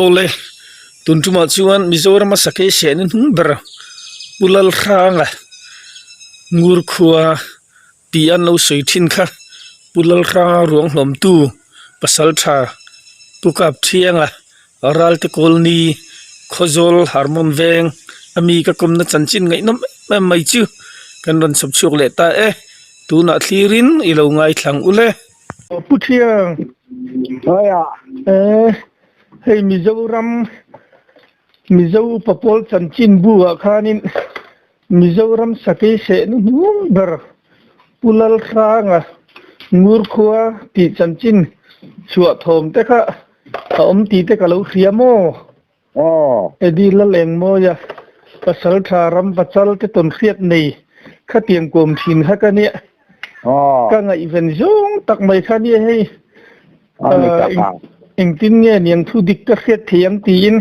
Awle, tun tumah chuan Mizorama sakei sehna hnung ber Pu Lalhranga Ngurkhua tih an lo sawi thin kha Pu Lalhranga ruang hlawmtu Pasaltha Pu Kapthianga Ralte Kawlni Khawzawl Harmon Veng a mi ka kawmna chanchin ngaihnawm em em mai chu kan rawn chhawp chhuak leh ta e, tunah thlirin i lo ngaithlang ule. Pu Thiang. Aia. E, hei Mizoram Mizo upa pawl chanchin bu ah khanin Mizoram sakei sehna hnung ber Pu Lalhranga Ngurkhua tih chanchin chhuah thawm te kha a awm tih te ka lo hria maw? Aw. Eddie Lalengmawia, pasal tha ram pachal te tawn hriat nei khatiang kawm thin kha ka nia. Aw. Ka ngaihven zawng tak mai kha nia hei. A ni tak a. Engtin nge niang thu dik ka hriat thei ang tiin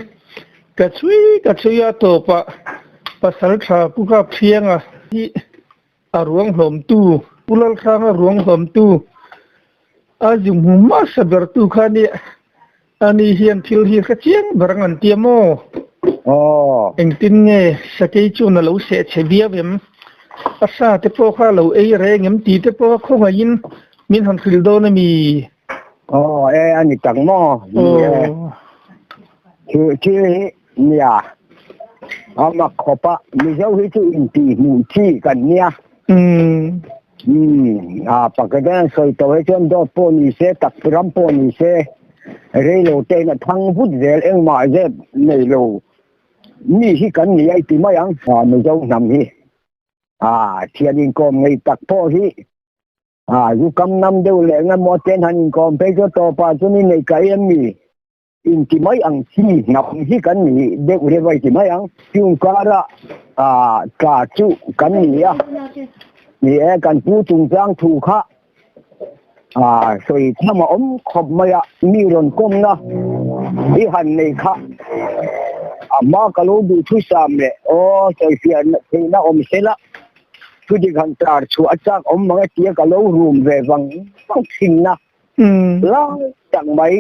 ka chhui ka chhui a tawpah pasal tha Pu Kapthianga hi A ruang hlawmtu, Pu Lalhranga ruang hlawmtu, a zu hmu hmasa bertu kha nia, ani hian thil hi hre chiang ber ang an tia maw? Aw. Engtin nge sakei chuan a lo seh chhe viau em? A sa te pawh kha a lo ei reng em tih te pawh khawngaihin min han hrilh dawn a mi? Aw, e a ni tak maw? Ni e. Aw. Thil thil hi Nia, a mak khawp a, Mizo hi chu intihhmuh chi kan nia. Umm. Umm, a pakhat a sawi tawh hi chuan dawt pawh ni se, tak ram pawh ni se, rei lo tein a thang vut zel engmah zep nei lo mi hi kan ni a i ti mai ang, Mizo hnam hi. A thian inkawm ngei tak pawh hi a zu kam nam deuh leh engemaw ten han inkawm phei chu tawpah chuan i nei kaih em mi? Inti mai ang chi hnam hi kan ni deuh reuh a inti mai ang. Chung kara tla chu kan ni a, ni e kan pu chungchang thu kha sawi tham a awm khawp mai a, mi rawn kawmna i han nei kha a hma ka lo duh thusam leh aw sawifiah theihna awm sela thu dik han tar chhuah a chak awm mang e tia ka lo rum ve vang vang thin na. Lai tak mai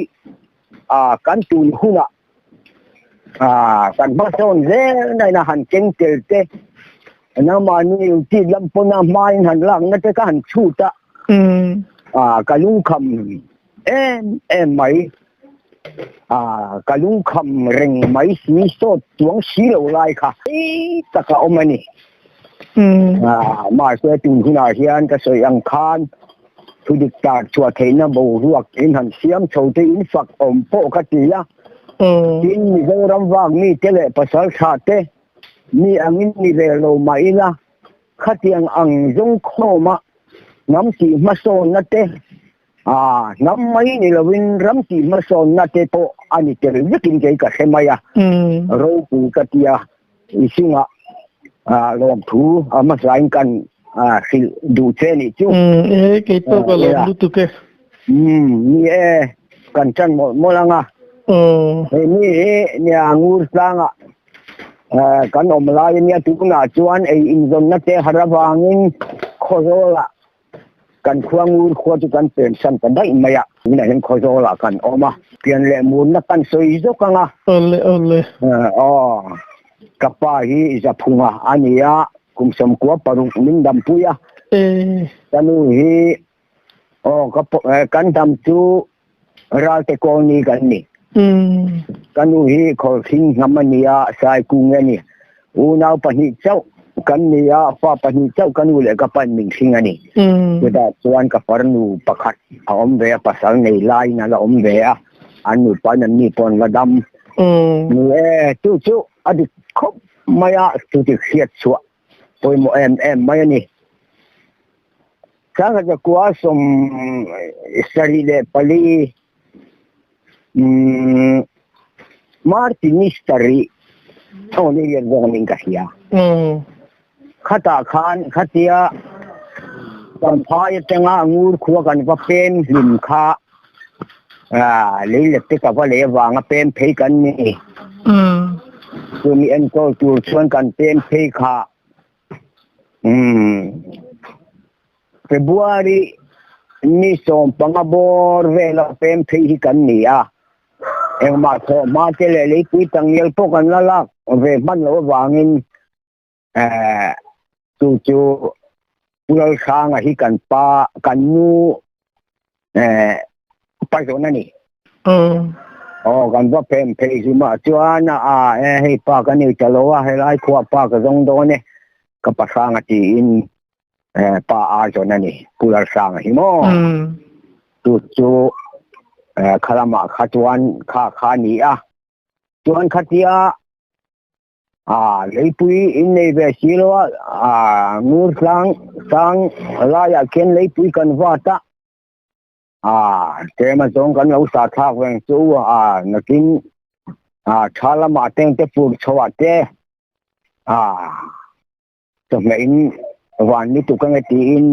a kan tun hunah a kan hmasawn zel na in a han keng tel te nangmahni tih lam pawn a hmain han lakna te ka han chhut a a ka lungkham em em mai a ka lungkham reng mai si sawt chuang si lo lai kha tak a awm a ni. A mahse tun hunah hian ka sawi ang khan Thu dik tar chhuah theihna boruak in han siam chho te in fak awm pawh ka ti a. Tin, Mizoram vak mi te leh pasal tha te mi angin ni ve lo mah ila, khatiang ang zawng khawma hnam tih hmasawnna te, aa hnam mai ni lovin ram tih hmasawnna te pawh a ni tel vekin kei ka hre mai a, ropui ka ti a. I chungah lawmthu a hmasain kan hrilh duh che nih chu. E, kei pawh ka lawm lutuk e. Ni e, kan ṭan mawlh mawlh ang a. Hei mi hi nia ngur tlangah kan awm lai a nia, tunah chuan ei inzawnna te har avangin Khawzawlah Kan khua ngur khua chu kan pensan ta daih mai a, tunah hian Khawzawlah kan awm a, pian leh murna kan sawi zawk ang a. Awle awle. Aw, ka pa hi Zaphunga a ni a, kum 96 min dampui a. E. Ka nu hi, aw ka kan dam chu Ralte Kawlni kan ni. Ka nu hi Khawlhring hnam a ni a, Saikung a ni. Unau pahnih chauh kan ni a, fa pahnih chauh ka nu leh ka pan min hring a ni. Chutah chuan ka farnu pakhat a awm ve a, pasal nei laiin a la awm ve a, an nupa in an ni pawh an la dam. Ni e, chu chu a dik khawp mai a, chuti hriat chhuah pawimawh em em mai a ni. Sangha zakua 74 March ni sarih aw ni riat zawk niin ka hria. Khatah khan khatia Champhai atanga Ngur khua kan va pem hlim kha lei let te ka va lei avanga pem phei kan ni. Chumi enkawl tur chuan kan pem phei kha. Umm February ni 15 bawr vela pem phei hi kan ni a. Engmah thawh hma te leh leipui tangial pawh kan la lak ve hman loh avangin chu chu Pu Lalhranga hi kan pa kan nu pa zawn a ni. Aw kan va phem phei zumah chuan a hei pa ka nei ta lo a helai khuah pa ka zawng dawn e ka pa hranga tiin pa a zawn a ni Pu Lalhranga hi maw. Chu chu khalamah kha chuan kha kha a ni a chuan khatia A leipui in nei ve si lo a, a ngur tlang sang laiah khian leipui kan vat a, a tlem azawng kan lo sa thlak reng chu a nakin a tha lamah te te fur chhoah te a chawhmeh in van lutuk ange tiin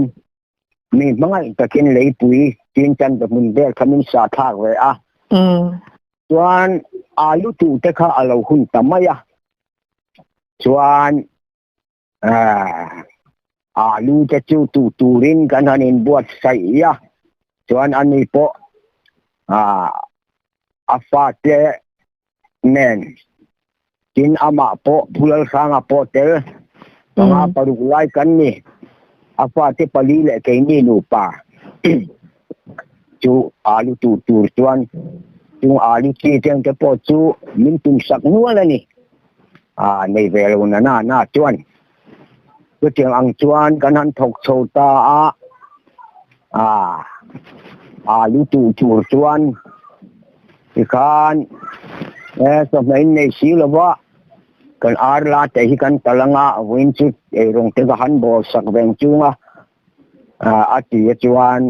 mi hmangaih takin leipui chin chan te hmun vel kha min sa thlak ve a. Chuan alu tuh te kha a lo hun ta mai a. Chuan alu te chu tuh turin kan han inbuatsaih a. Chuan ani pawh a fate nen tin amah pawh Pu Lalhranga pawh tel panga paruk lai kan ni. A fate pali leh keini nupa chu alu tur tur chuan chung alu chi cheng te pawh chu min tum sak nual a ni. A nei ve lo na na na chuan chutiang ang chuan kan han thawk chho ta a, a alu tur tur chuan tikhan e chawhmeh in nei si lo va kan ar la te hi kan tal anga vawiin chu eirawng te ka han bawl sak veng chung a a ti a chuan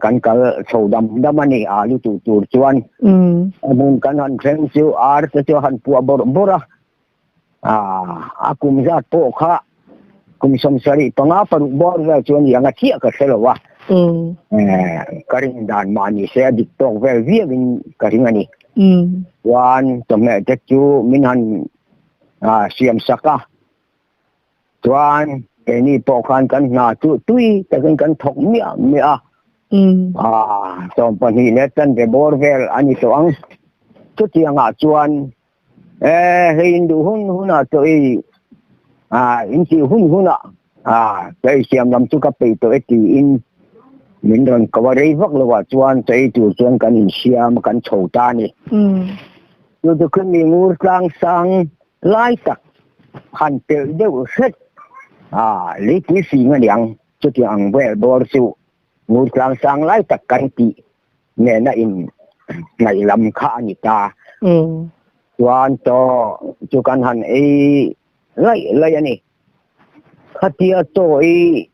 kan kal chho dam dam a ni alu tur tur chuan a hmun kan han thleng chu ar te chu a han puah bawrh bawrh a. A kum zat pawh kha kum 75 paruk bawr vel chu a ni ang a chiah ka hre lo a. Ka rin dan mah ni se a dik tawk vel viauin ka ring a ni. Chuan chawhmeh te chu min han siam sak a. Chuan keini pawh khan kan hna chu tui takin kan thawk miah miah a. 12 leh chanve bawr vel a ni tawh ang. Chutiangah chuan E hei in duh hun hunah chaw ei ah in tih hun hunah ah chaw ei siam lam chu ka peih tawh e tiin min rawn ko a rei vak lo ah chuan chaw ei tur chuan kan insiam a kan chho ta a ni. Chu chu khumi ngur tlang sang lai tak han pelh deuh hret ah leipui fing a niang chutiang ang vel bawr chu ngur tlang sang lai tak kan tih nena in hnaih lam kha a ni ta. Chuan chaw chu kan han ei laih laih a ni. Khatia chaw ei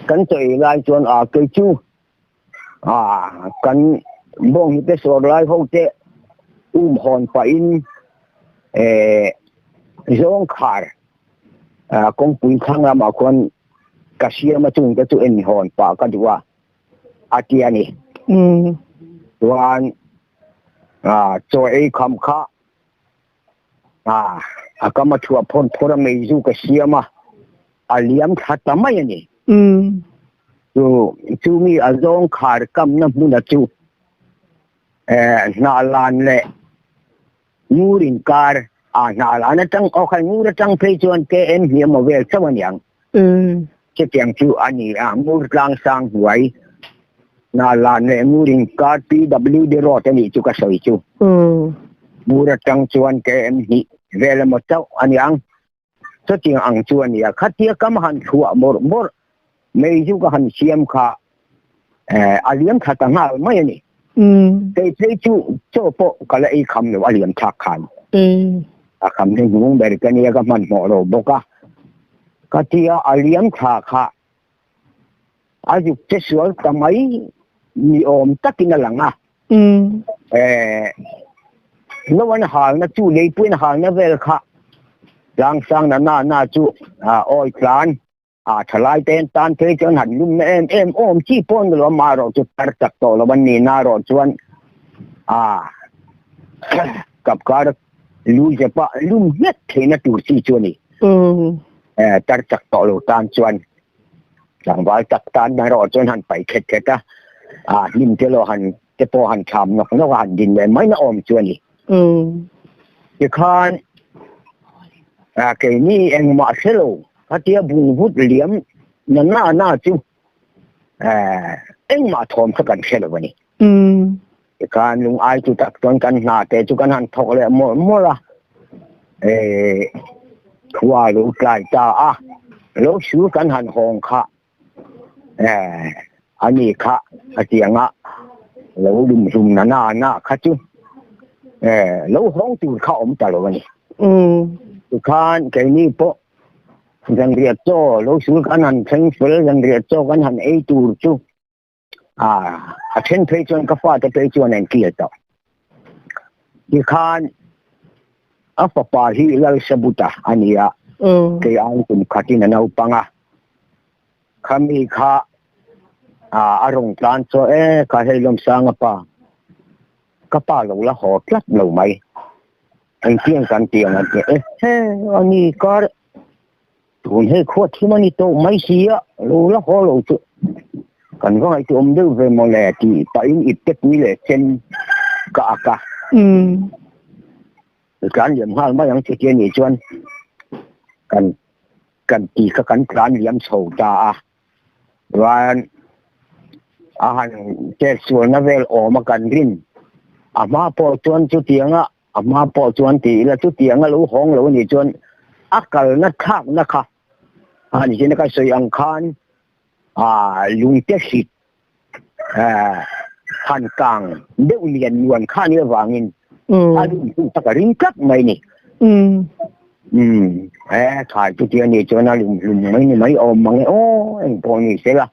kan chaw ei lai chuan a kei chu a kan bawnghnute sawr lai ho te um hawn pahin eh zawngkhar kawngpui thlang lamah khuan ka siam a chungte chu en hawn pah ka duh a. a ti a ni. Chuan chaw ei kham kha a kam a chhuah phawr phawr a mei zu ka siam a, a liam thla ta mai a ni. Chu chu mi a zawng khar kamna hmuna chu hnah lan leh ngur inkar a hnah lan atang aw khan ngur atang phei chuan KM hliam a vel chauh a niang. Chutiang chu a ni a, Ngur tlang sang hnuai hna lan leh Ngur inkar PWD road a nih chu ka sawi chu. Ngur atang chuan KM hnih vel emaw chauh a ni ang. Chutiang ang chu a ni a, khatia kam han chhuah mawrh mawrh mei chu ka han siam kha a liam thla ta nghal mai a ni. Kei phei chu chaw pawh ka la ei kham lo a liam thlak khan. A kham hi hnung ber ka nia ka hmanhmawh lo bawk a. Ka tia a liam thla kha a zuk che sual ta mai ni awm takin a lang a. Eh, lo an halna chu leipuiin halna vel kha tlangsang na na na chu awi tlan a thalai te tan phei chuan han lum na em em awm chi pawh ni lo amaherawh chu tar chak tawh lo an ni na erawh chuan a kapkar lu zepa lum nghet theihna tur chi chu a ni. Eh, tar chak tawh lo tan chuan tlangval tak tan erawh chuan han paih khet khet a, a hnim te lo han. te pawh han thlam nawk nawk a han din leh mai na awm chu a ni. Tikhan keini engmah hre lo khatia bungbut liam na na na chu engmah thawm kha kan hre lo a ni. Tikhan lungai chu tak chuan kan hna te chu kan han thawk leh mawlh mawlh a, khua lo tlai ta a, lo sul kan han hawng kha a ni kha a tiang a, lo lum hlum na na na kha chu lo hawng tur kha awm ta lo a ni. Tikhan keini pawh zanriah chaw lo sul kan han thleng fel, zanriah chaw kan han ei tur chu A then phei chuan ka fate phei chuan an kil tawh. Tikhan a fapa hi Lalsabuta a ni a, kei ai kum khatin a naupang a. Khami kha a rawn tlan chaw e, kha hei Lawmsanga pa, ka pa lo la haw tlat lo mai. Engtiang kan ti ang an ti e, he a ni kar Tun hei khuat thim a ni tawh mai si a, lo la haw lo chu kan va ngaihtuah awm deuh ve mawle tih pahin ipte pui leh chen ka ak a. Tlan liam nghal mai ang chuti a nih chuan kan kan ti kha kan tlan liam chho ta a. Chuan a han chet sualna vel awm a kan rin a hma pawh chuan chutianga A hma pawh chuan ti ila chutiang a lo hawng lo anih chuan a kalna thlakna kha a ni chin ka sawi ang khan ah lungte hrit eh han kang deuh lian nuan kha ni avangin a lum chu tak a ring tlat mai ni. Umm eh thlai chuti anih chuan a lum hlum mai ni mai awm mang e aw engpawh ni sela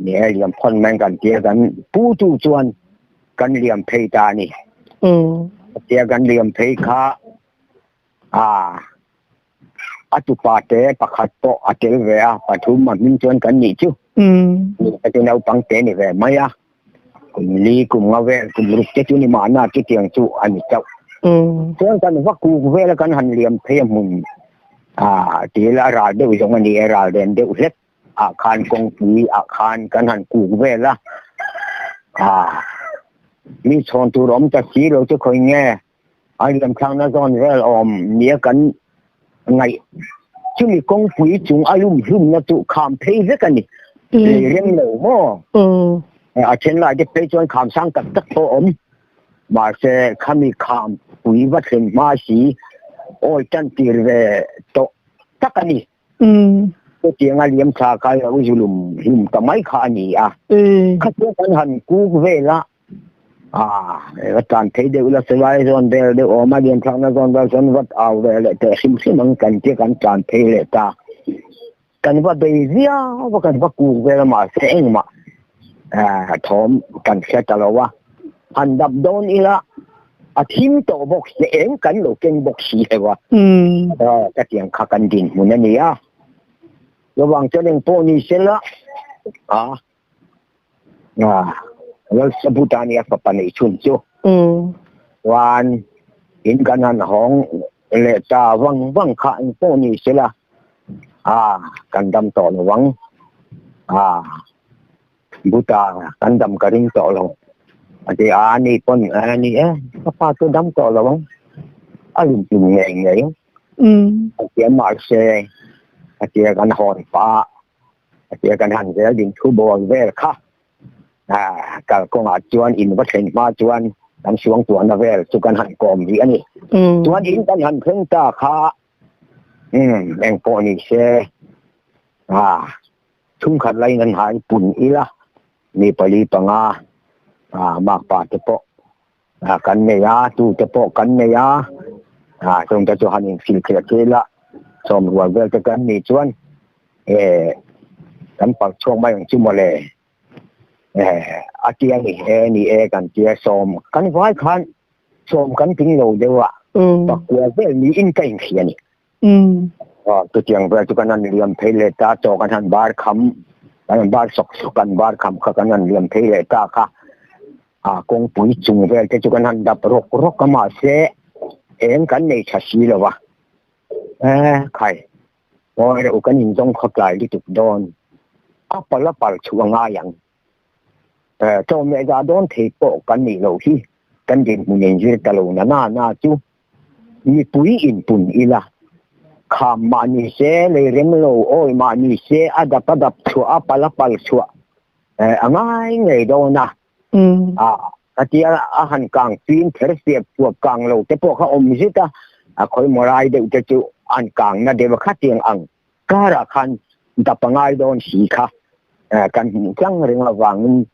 Ni e, liam phawn mai kan tia kan pu tu chuan kan liam phei ta a ni. Tia kan liam phei kha a a tupa te pakhat pawh a tel ve a, pathum a hming chuan kan nih chu. Ni chu naupang te ni ve mai a, kum li kum nga vel kum ruk te chu ni mahna chutiang chu a ni chauh. Chuan kan va kuk vel a kan han liam phei a hmun a til a ral deuh zawng a ni e, ral den deuh hlek. ah khan kawngpui ah khan kan han kuk vel a ah mi chhawn tur awm ta si lo chu khawi nge a liam thlakna zawn vel awm nia kan ngaih chumi kawngpui chung a lum hlumna chu kham phei vek a ni lei rem lo maw a then lai te phei chuan kham sang tak tak pawh awm mahse khami kham pui va thlen hma si awi tan tir ve tawh tak a ni. Chutianga liam thla kha lo zulum hlum ta mai kha a ni a. Khatia kan han kuk vel a, a tlan thei deuh la silai zawn vel deuh awm a, liam thlakna zawn vel chuan vat au ve leh teh hrim hrim ang kan tia kan tlan phei leh ta. Kan va bei viau a, kan va kuk vel a mahse engmah thawm kan hre ta lo a. Han dap dawn ila a thim tawh bawk si eng kan lo keng bawk si heuh a. Ka tiang kha kan dinhmun a ni a. Lovang chuan eng pawh ni sela a Lalsabuta nia fapa neih chhun chu. Chuan in kan han hawng leh ta vang vang kha eng pawh ni sela a kan dam tawh lo ang. Buta kan dam ka ring tawh lo a ti a, ani pawn a ni e, ka pa chu dam tawh lo ang, a lum tlum ngei ngei ang a ti a, mahse a tia kan hawn pah a, a tia kan han zel din thu bawl vel kha kalkawngah chuan in va thlen hma chuan kan suangtuahna vel chu kan han kawm rih a ni. Chuan in kan han thleng ta kha engpawh ni se Chhungkhat laiin an hai pun ila, mi pali panga makpa te pawh kan nei a, tu te pawh kan nei a, chung te chu han insil thil thil a, sawm rual vel te kan nih chuan kan parh chhuak mai ang chu mawle a ti a ni, e ni e kan tia sawm kan vai khan sawm kan tling lo deuh a, pakua vel niin ka inhria a ni. Chutiang vel chu kan han liam phei leh ta chaw kan han bar kham kan han bar sawk sawk kan bar kham kha kan han liam phei leh ta kha a kawngpui chung vel te chu kan han dap rawk rawk a mahse eng kan nei tha si lo va e khai awi reuh kan inzawng khawtlai lutuk dawn a pal a pal chhuah a ngai ang. Chawhmeh dah dawn thei pawh kan nih loh hi kan dinhmun inzir ta lo na na na chu mipui inpun ila, kham mah ni se, lei rem lo awi mah ni se, a dap a dap chhuah a pal a pal chhuah a ngai ngei dawn a. A tia a han kang fim kher siap puap kang lo te pawh kha awm zet a, a khawi mawrai deuh te chu an kang na deuh a khatiang ang karah khan dap a ngai dawn si kha kan hmuh tlang reng avangin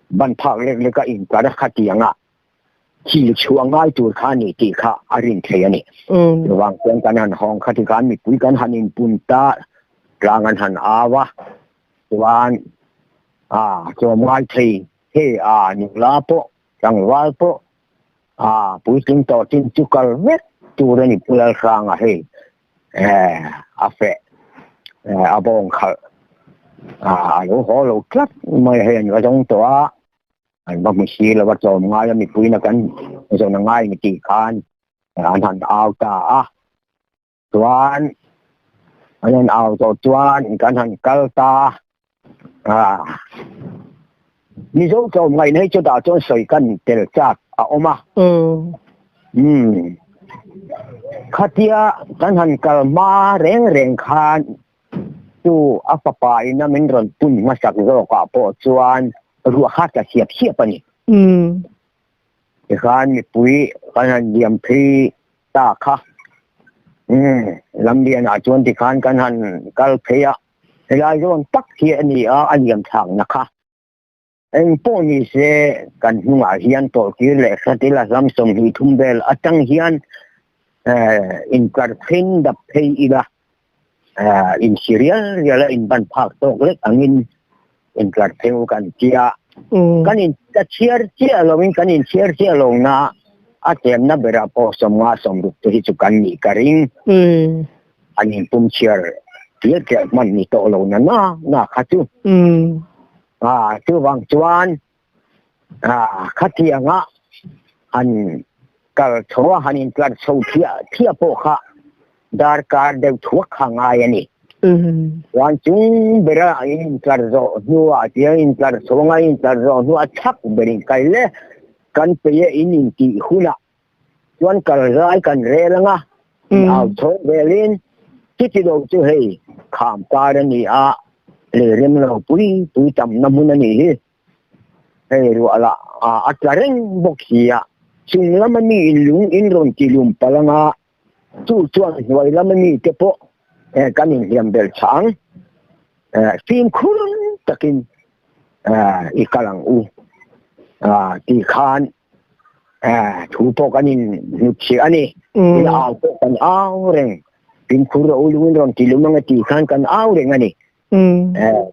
ban phak lek lek a inkar a khatiang a thil chhuah ngai tur kha a ni tih kha a rin thei a ni. Chuvang chuan kan han hawng kha tikhan mipui kan han inpun ta tlang an han au a, chuan a tlawmngai thei he a nula pawh tlangval pawh a puitling tawh chin chu kal vek tur a ni Pu Lalhranga hei a feh a bawng khalh a lo haw lo tlat mai hei an va zawng tawh a an va hmu si lo a tlawmngai a mipuina kan zawn a ngai ni tih khan an han au ta a. Chuan an han au tawh chuan kan han kal ta a. Mizo tlawmngaihna hi chutah chuan sawi kan tel chak a awm a. Umm. Khatia kan han kal hma reng reng khan chu a fapa ina min rawn pun hmasak zawkah pawh chuan ruah kha tla siap siap a ni. Tikhan mipui kan han liam phei ta kha. Umm, Lamlianah chuan tikhan kan han kal phei a, helai zawn tak hi a ni a, a liam thlakna kha. Eng pawh ni se, kan hnungah hian tawlhkir leh hrat ila hlam 23 vel atang hian inkar phein dap phei ila, insi rial rial a inban phak tawk lek angin inkar pheu kan tia. Kan in ka chhiar chiah loin kan inchhiar chiah lo na a tlemna berah pawh 50 60 te hi chu kan nih ka ring. An inpum chhiar tliar tliar hman ni tawh lo na na na kha chu. Chuvang chuan khatianga han kal chho a, han intlar chho thiah thiah pawh kha darkar deuh thuak kha ngai a ni. Chuan chung bera an intlar zawh hnuah tiang intlar chho anga intlar zawh hnuah chhak berin kai le kan peih e in intih hunah chuan kal zai kan rel anga in au chho velin chuti lo chu hei kham kar a ni a, lei rem lo pui pui tamna hmun a nih hi. Hei ruah lah a tla reng bawk si a, chung lama mi in lung in rawn ti lum palh anga chu chuan hnuai lama mi te pawh kan inhliam bel chah ang. Fimkhur takin i kal ang u tih khan thu pawh kan in hnutchhiah a ni. In au pawh kan au reng. Fimkhur rawh u lung in rawn ti lum anga tih khan kan au reng a ni.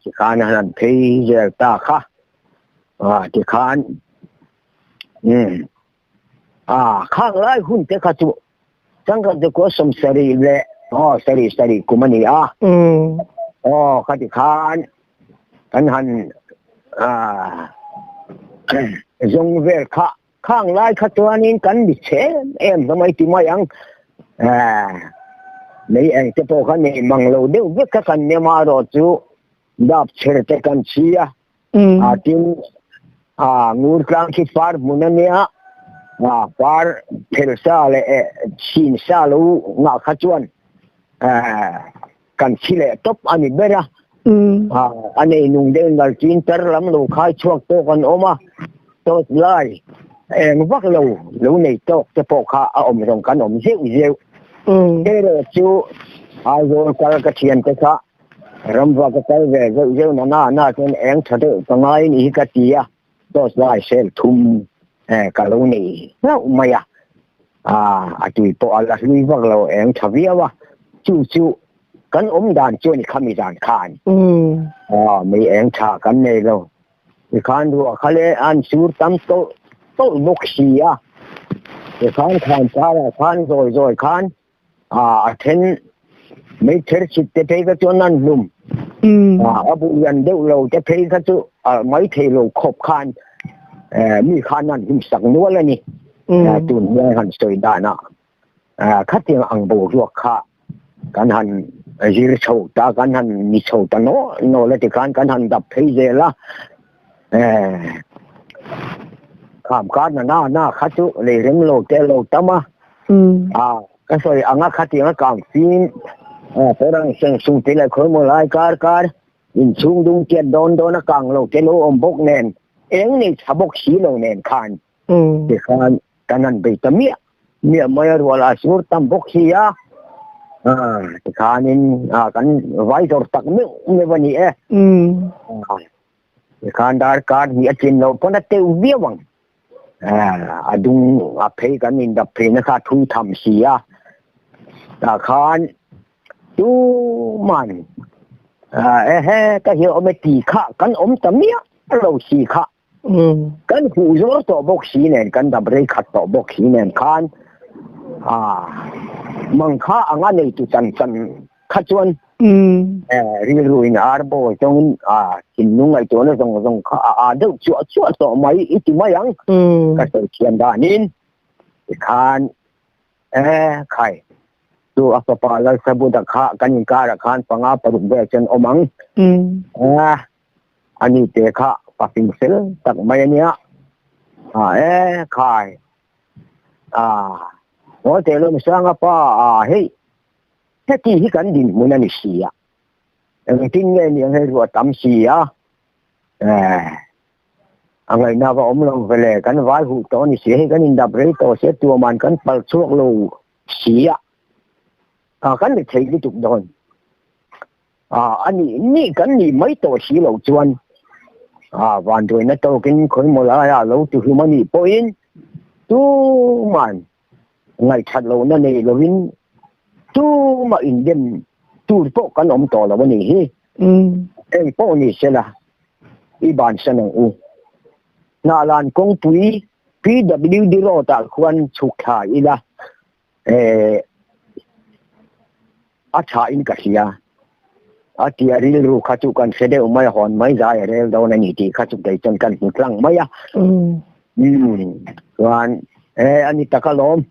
Tikhan a han phei zel ta kha. Tikhan khang lai hun te kha chu changkhat te kua 70 leh sarih sarih kum a ni a. Aw kha tikhan kan han zawng vel kha khang lai kha chuanin kan ni chhe em em hlawm ai ti mai ang. Mei eng te pawh kha nei mang lo deuh vek kha kan nem a erawh chu dap chher te kan chhi a. Tin ngur tlang khi far hmun a nia far phel sa leh chhin sa lo ngah kha chuan kan chhi leh tawp a ni ber a. A nei nung deuh nal chin tar lam lo khai chhuak tawk an awm a, tawt lai eng vak lo lo nei tawk te pawh kha a awm zawng kan awm zeuh zeuh. Erawh chu Aizawl kal ka thian te kha ramva ka kal ve zeuh zeuh na na na chuan eng tha deuh ka ngai ni hi ka ti a, tawt lai sel thum ka lo nei hlauh mai a. A tui pawh a la hlui vak lo eng tha viau a, chu chu kan awm dan chu a ni khami zan khan. Mei eng tha kan nei lo. Tikhan ruah kha le an sur tam tawlh tawlh bawk si a. Tikhan khan karah khan zawi zawi khan a then mei ther chhit te phei kha chuan an hlum. A bu lian deuh lo te phei kha chu mai thei lo khawp khan mi khan an hlum sak nual a ni. Tun hian han sawi danah Khatiang ang boruak kha kan han zir chho ta, kan han ni chho ta nawl nawl a tikhan kan han dap phei zel a. Eh kham kar na na na kha chu lei rem lo te lo tam a. A ka sawi anga khatianga kang fim parang seng sung te leh khawi maw lai kar kar inchhung dung tiat dawn dawn a kang lo te lo awm bawk nen eng nei tha bawk si lo nen khan tikhan kan han bei ta miah miah mai a rual a sur tam bawk si a tikhanin kan vai zawr tak meuh meuh a ni e. Tikhan darkar hnih a tlin loh pawn a teuh viau ang. A dung a phei kan indap phei na kha thui tham si a. Tah khan tuman ehe ka hi awm e ti kha kan awm ta miah lo si kha. Kan huh zawr tawh bawk si nen kan dap rei khat tawh bawk si nen khan mang kha anga neitu chan chan kha chuan rilru in ar bawl tawngin thinlung ngaihtuahna zawng zawng kha a aa deuh chuah chuah tawh mai i ti mai ang ka sawi thiam danin tikhan e khai chu a fapa Lalsabuta kha kan inkarah khan panga paruk vel chuan awm ang ani te kha pafing fel tak mai ania e khai a ngawi teh Lawmsanga pa a hei Heti hi kan dinhmun a ni si a, engtin nge ni ang hei ruah tam si a, eh, a ngaihna va awm lo vele, kan vai huh tawh a ni si a, hei kan indap rei tawh si a, tuaman kan pal chhuak lo si a, ah, kan ni thei lutuk dawn. Ah, a nih nih kan nih mai tawh si loh chuan, ah, vanduaina tawkin khawimaw laiah lo tihlum a nih pawhin tuman Ngaihthat lohna nei lovin tumah indem tur pawh kan awm tawh lo a nih hi. Eng pawh ni sela i bansan ang u. Hnahlan kawngpui PWD road ah khuan chhuk thla ila a tha in ka hria. A tia rilru kha chu kan hre deuh mai a, hawn mai zai a rel dawn a ni tih kha chu kei chuan kan hmu tlang mai a. Chuan e a ni tak alawm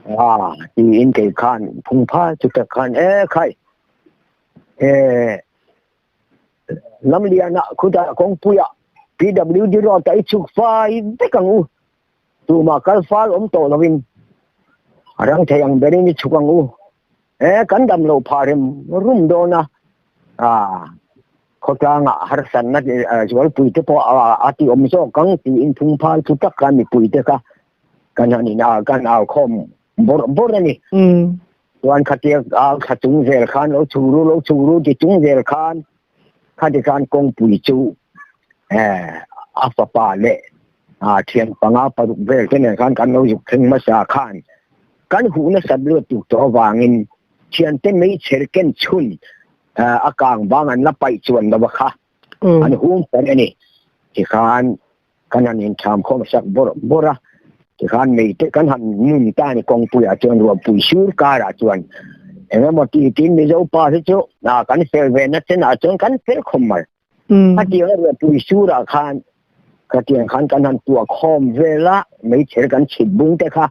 a tiin kei khan phung phal chu tak khan e khai e Lamliana khutah kawngpuiah PWD road ah i chhuk fai vek ang u. Tumah kal fal awm tawh lovin a rang thei ang berin i chhuk ang u. E kan dam loh phah rem rum dawn a, khawtlangah harsatna zualpui te pawh a ti awm zawk ang tiin phungphal chu tak khan mipui te kha kan han in kan au khawm bawrh bawrh a ni. Chuan khatia au thla chung zel khan lo chhuk ru lo chhuk ru ti chung zel khan khati khan kawngpui chu a fapa leh thian panga paruk vel te nen khan kan lo zuk thleng hmasa khan Kan huh nasat luat tuk tawh avangin thiante meichher ken chhun a kang bang an la paih chuan lo a kha an hung pawh a ni. Tikhan kan han intham khawm sak bawrh bawrh a, tikhan meite kan han nun ta a ni kawngpuiah chuan ruahpui sur karah chuan eng emaw ti tiin Mizo pa hi chu kan fel ve na chenah chuan kan fel khawm mai. Khatiang a ruahpui surah khan khatiang khan kan han tuah khawm vel a, meichher kan chhit bung te kha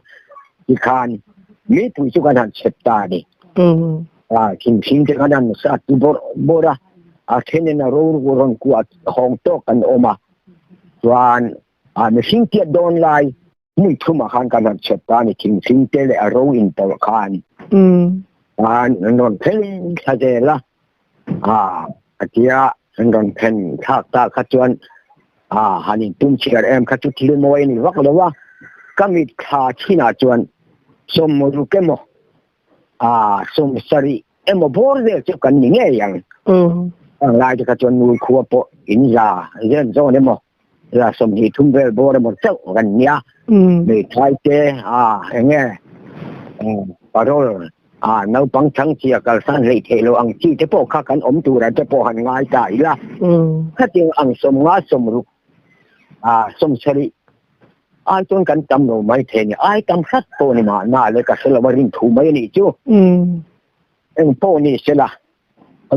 tikhan mipui chu kan han chhep ta a ni. Thingthing te khan han sat tu bawrh bawrh a, a thenin a roruk rawn kuah hawng tawk kan awm a, chuan mihring tiat dawn lai hmun thumah khan kan han chhep ta a ni, thingthing te leh a ro inpawlh khan an rawn phen thla zel a, a tia an rawn phen thlak ta kha chuan han intum chhiar em kha chu thil mawi a ni vak lo a, ka mit thla chinah chuan sawmruk emaw sawmsarih emaw bawr vel chu kan ni ngei ang. Ang lai te kha chuan nul khua pawh in za zen zawn emaw la 23 vel bawr emaw chauh kan nia hmeithai te a enge parol a naupang chhangchhia kalsan hleih theih loh ang chi te pawh kha kan awm tura te pawh han ngai ta ila khatiang ang 50 60 a 70 ai chuan kan tam lo mai thei a ni ai tam hrat pawh ni mahna le ka hre lo a rin thu mai a nih chu eng pawh ni sela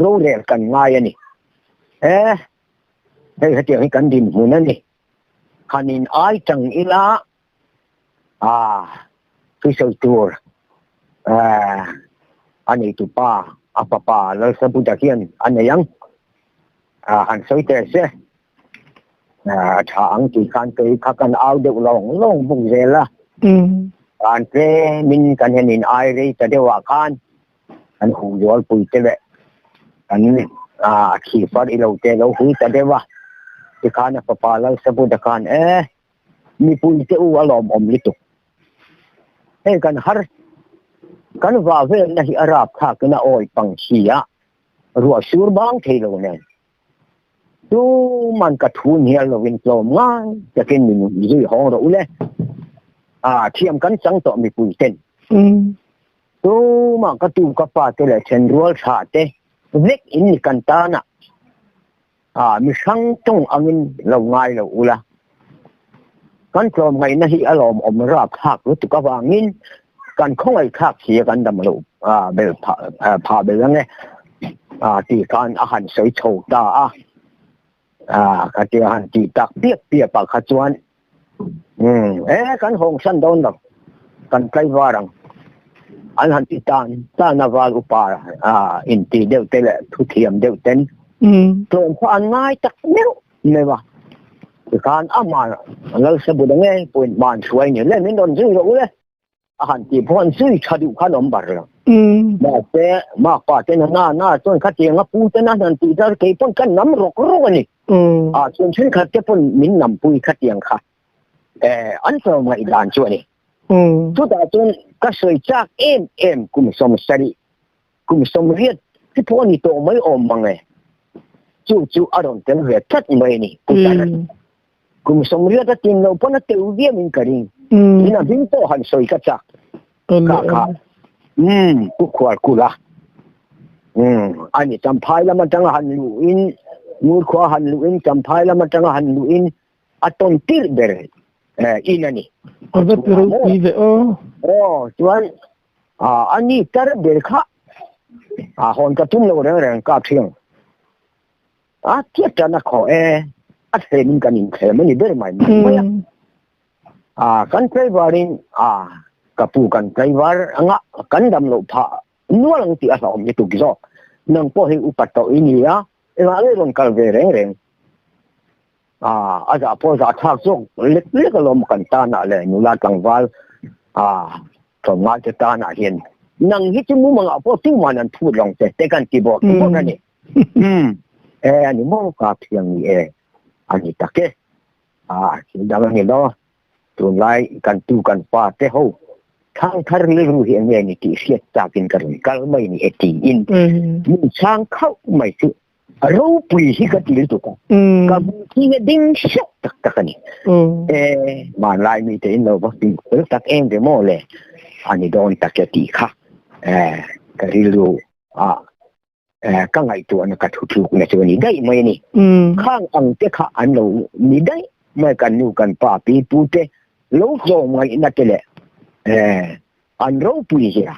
rorel kan ngai a ni e Hei hetiang hi kan dinhmun a ni. Han in ai chang ila a thusawi tur a neitu pa a fapa Lalsabuta hian a nei ang. Han sawi teh se. A tha ang tih khan kei kha kan au deuh lawng lawng bawk zel a. Kan tlemin kan hen in ai rei ta deuh ah khan kan huh zual pui te leh kan khi far ilo te lo hui ta deuh a. Tikhan a fapa Lalsabuta khan e mipui te u a lawmawm lutuk. Hei kan har kan vah velna hi a rapthlak in a awi pang si a, ruah sur bang thei lo nen. Tuman ka thu hnial lovin tlawm ngai takin min zui hawng rawh u le. A thiam kan chang tawh mipui ten. Tumah ka tu ka pa te leh thenrual tha te vek in ni kan tana a mi hrang tawng angin lo ngai lo ula. Kan tlawm ngaihna hi a lawmawm rapthlak lutuk avangin kan khawngaih thlak si a kan dam loh bel phah bel ang e tih khan a han sawi chho ta a. Ka tia han tih tak piap piap ah kha chuan e kan hawng san dawn lo kan tlaivar ang an han ti tan tan a val upa inti deuh te leh thuthiam deuh ten tlawm kha an ngai tak meuh meuh a. Tikhan amah Lalsabuda ngei pawhin hman hruai ni le min rawn zui rawh u le a han tih pawh an zui tha duh khan awm bar lo. Mahse makpa ten a na na chuan khatiang a pu ten a han tih dar kei pawn ka nam rawk rawk a ni. A chuan thenkhat te pawn min nampui khatiang kha an tlawm ngaihdan chu a ni. Chutah chuan ka sawi chak em em kum 70 Kum 80 hi pawh a ni tawh mai awm mang e. Chu chu a rawn tel ve tlat mai a ni, Pu Taran. Kum 80 a tin loh pawn a teu viau in ka ring. Tin a hming pawh han sawi ka chak. Ka kha. Umm, Pu Khualkula. Umm, a ni Champhai lam atanga han luh in, Ngurkhua han luh in, Champhai lam atanga han luh in a tawn tirh ber in a ni. A va ti ropui ve aw. Aw, chuan A ni tar ber kha a hawn ka tum lo reng reng ka thiang. A tiat tan a khaw e, a thlem in kan inthlem a ni ber mai mai mai a. A kan tlaivar in a ka pu kan tlaivar anga kan dam loh phah nual ang tih a hlauhawm lutuk zawk. Nang pawh hi upa tawh i ni a, engah nge rawn kal ve reng reng. A a zah pawh zah thlak zawk lek lek alawm kan tanah leh nula tlangval a tlawmngai te tanah hian nang hi chu mumangah pawh tuman an phut lo che te kan ti bawk bawk a ni. E a ni maw ka thiang ni e a ni tak e. A thil dang a ni lo tunlai kan tu kan pa te ho thangthar rilru hi enge ni tih hriat takin ka rawn kal mai ni e tiin min chhang khauh mai chu. A ropui hi ka ti lutuk a. Ka hmuh hi ding hreuh tak tak a ni. E, hmanlai mi te in lo va fing fel tak em ve maw le. A ni dawn tak e tih kha. E, ka rilru a e, ka ngaihtuahna ka thutlukna chu a ni daih mai a ni. Khang ang te kha an lo ni daih mai kan nu kan pa pi pu te lo tlawm ngaihna te leh e, an ropui zia.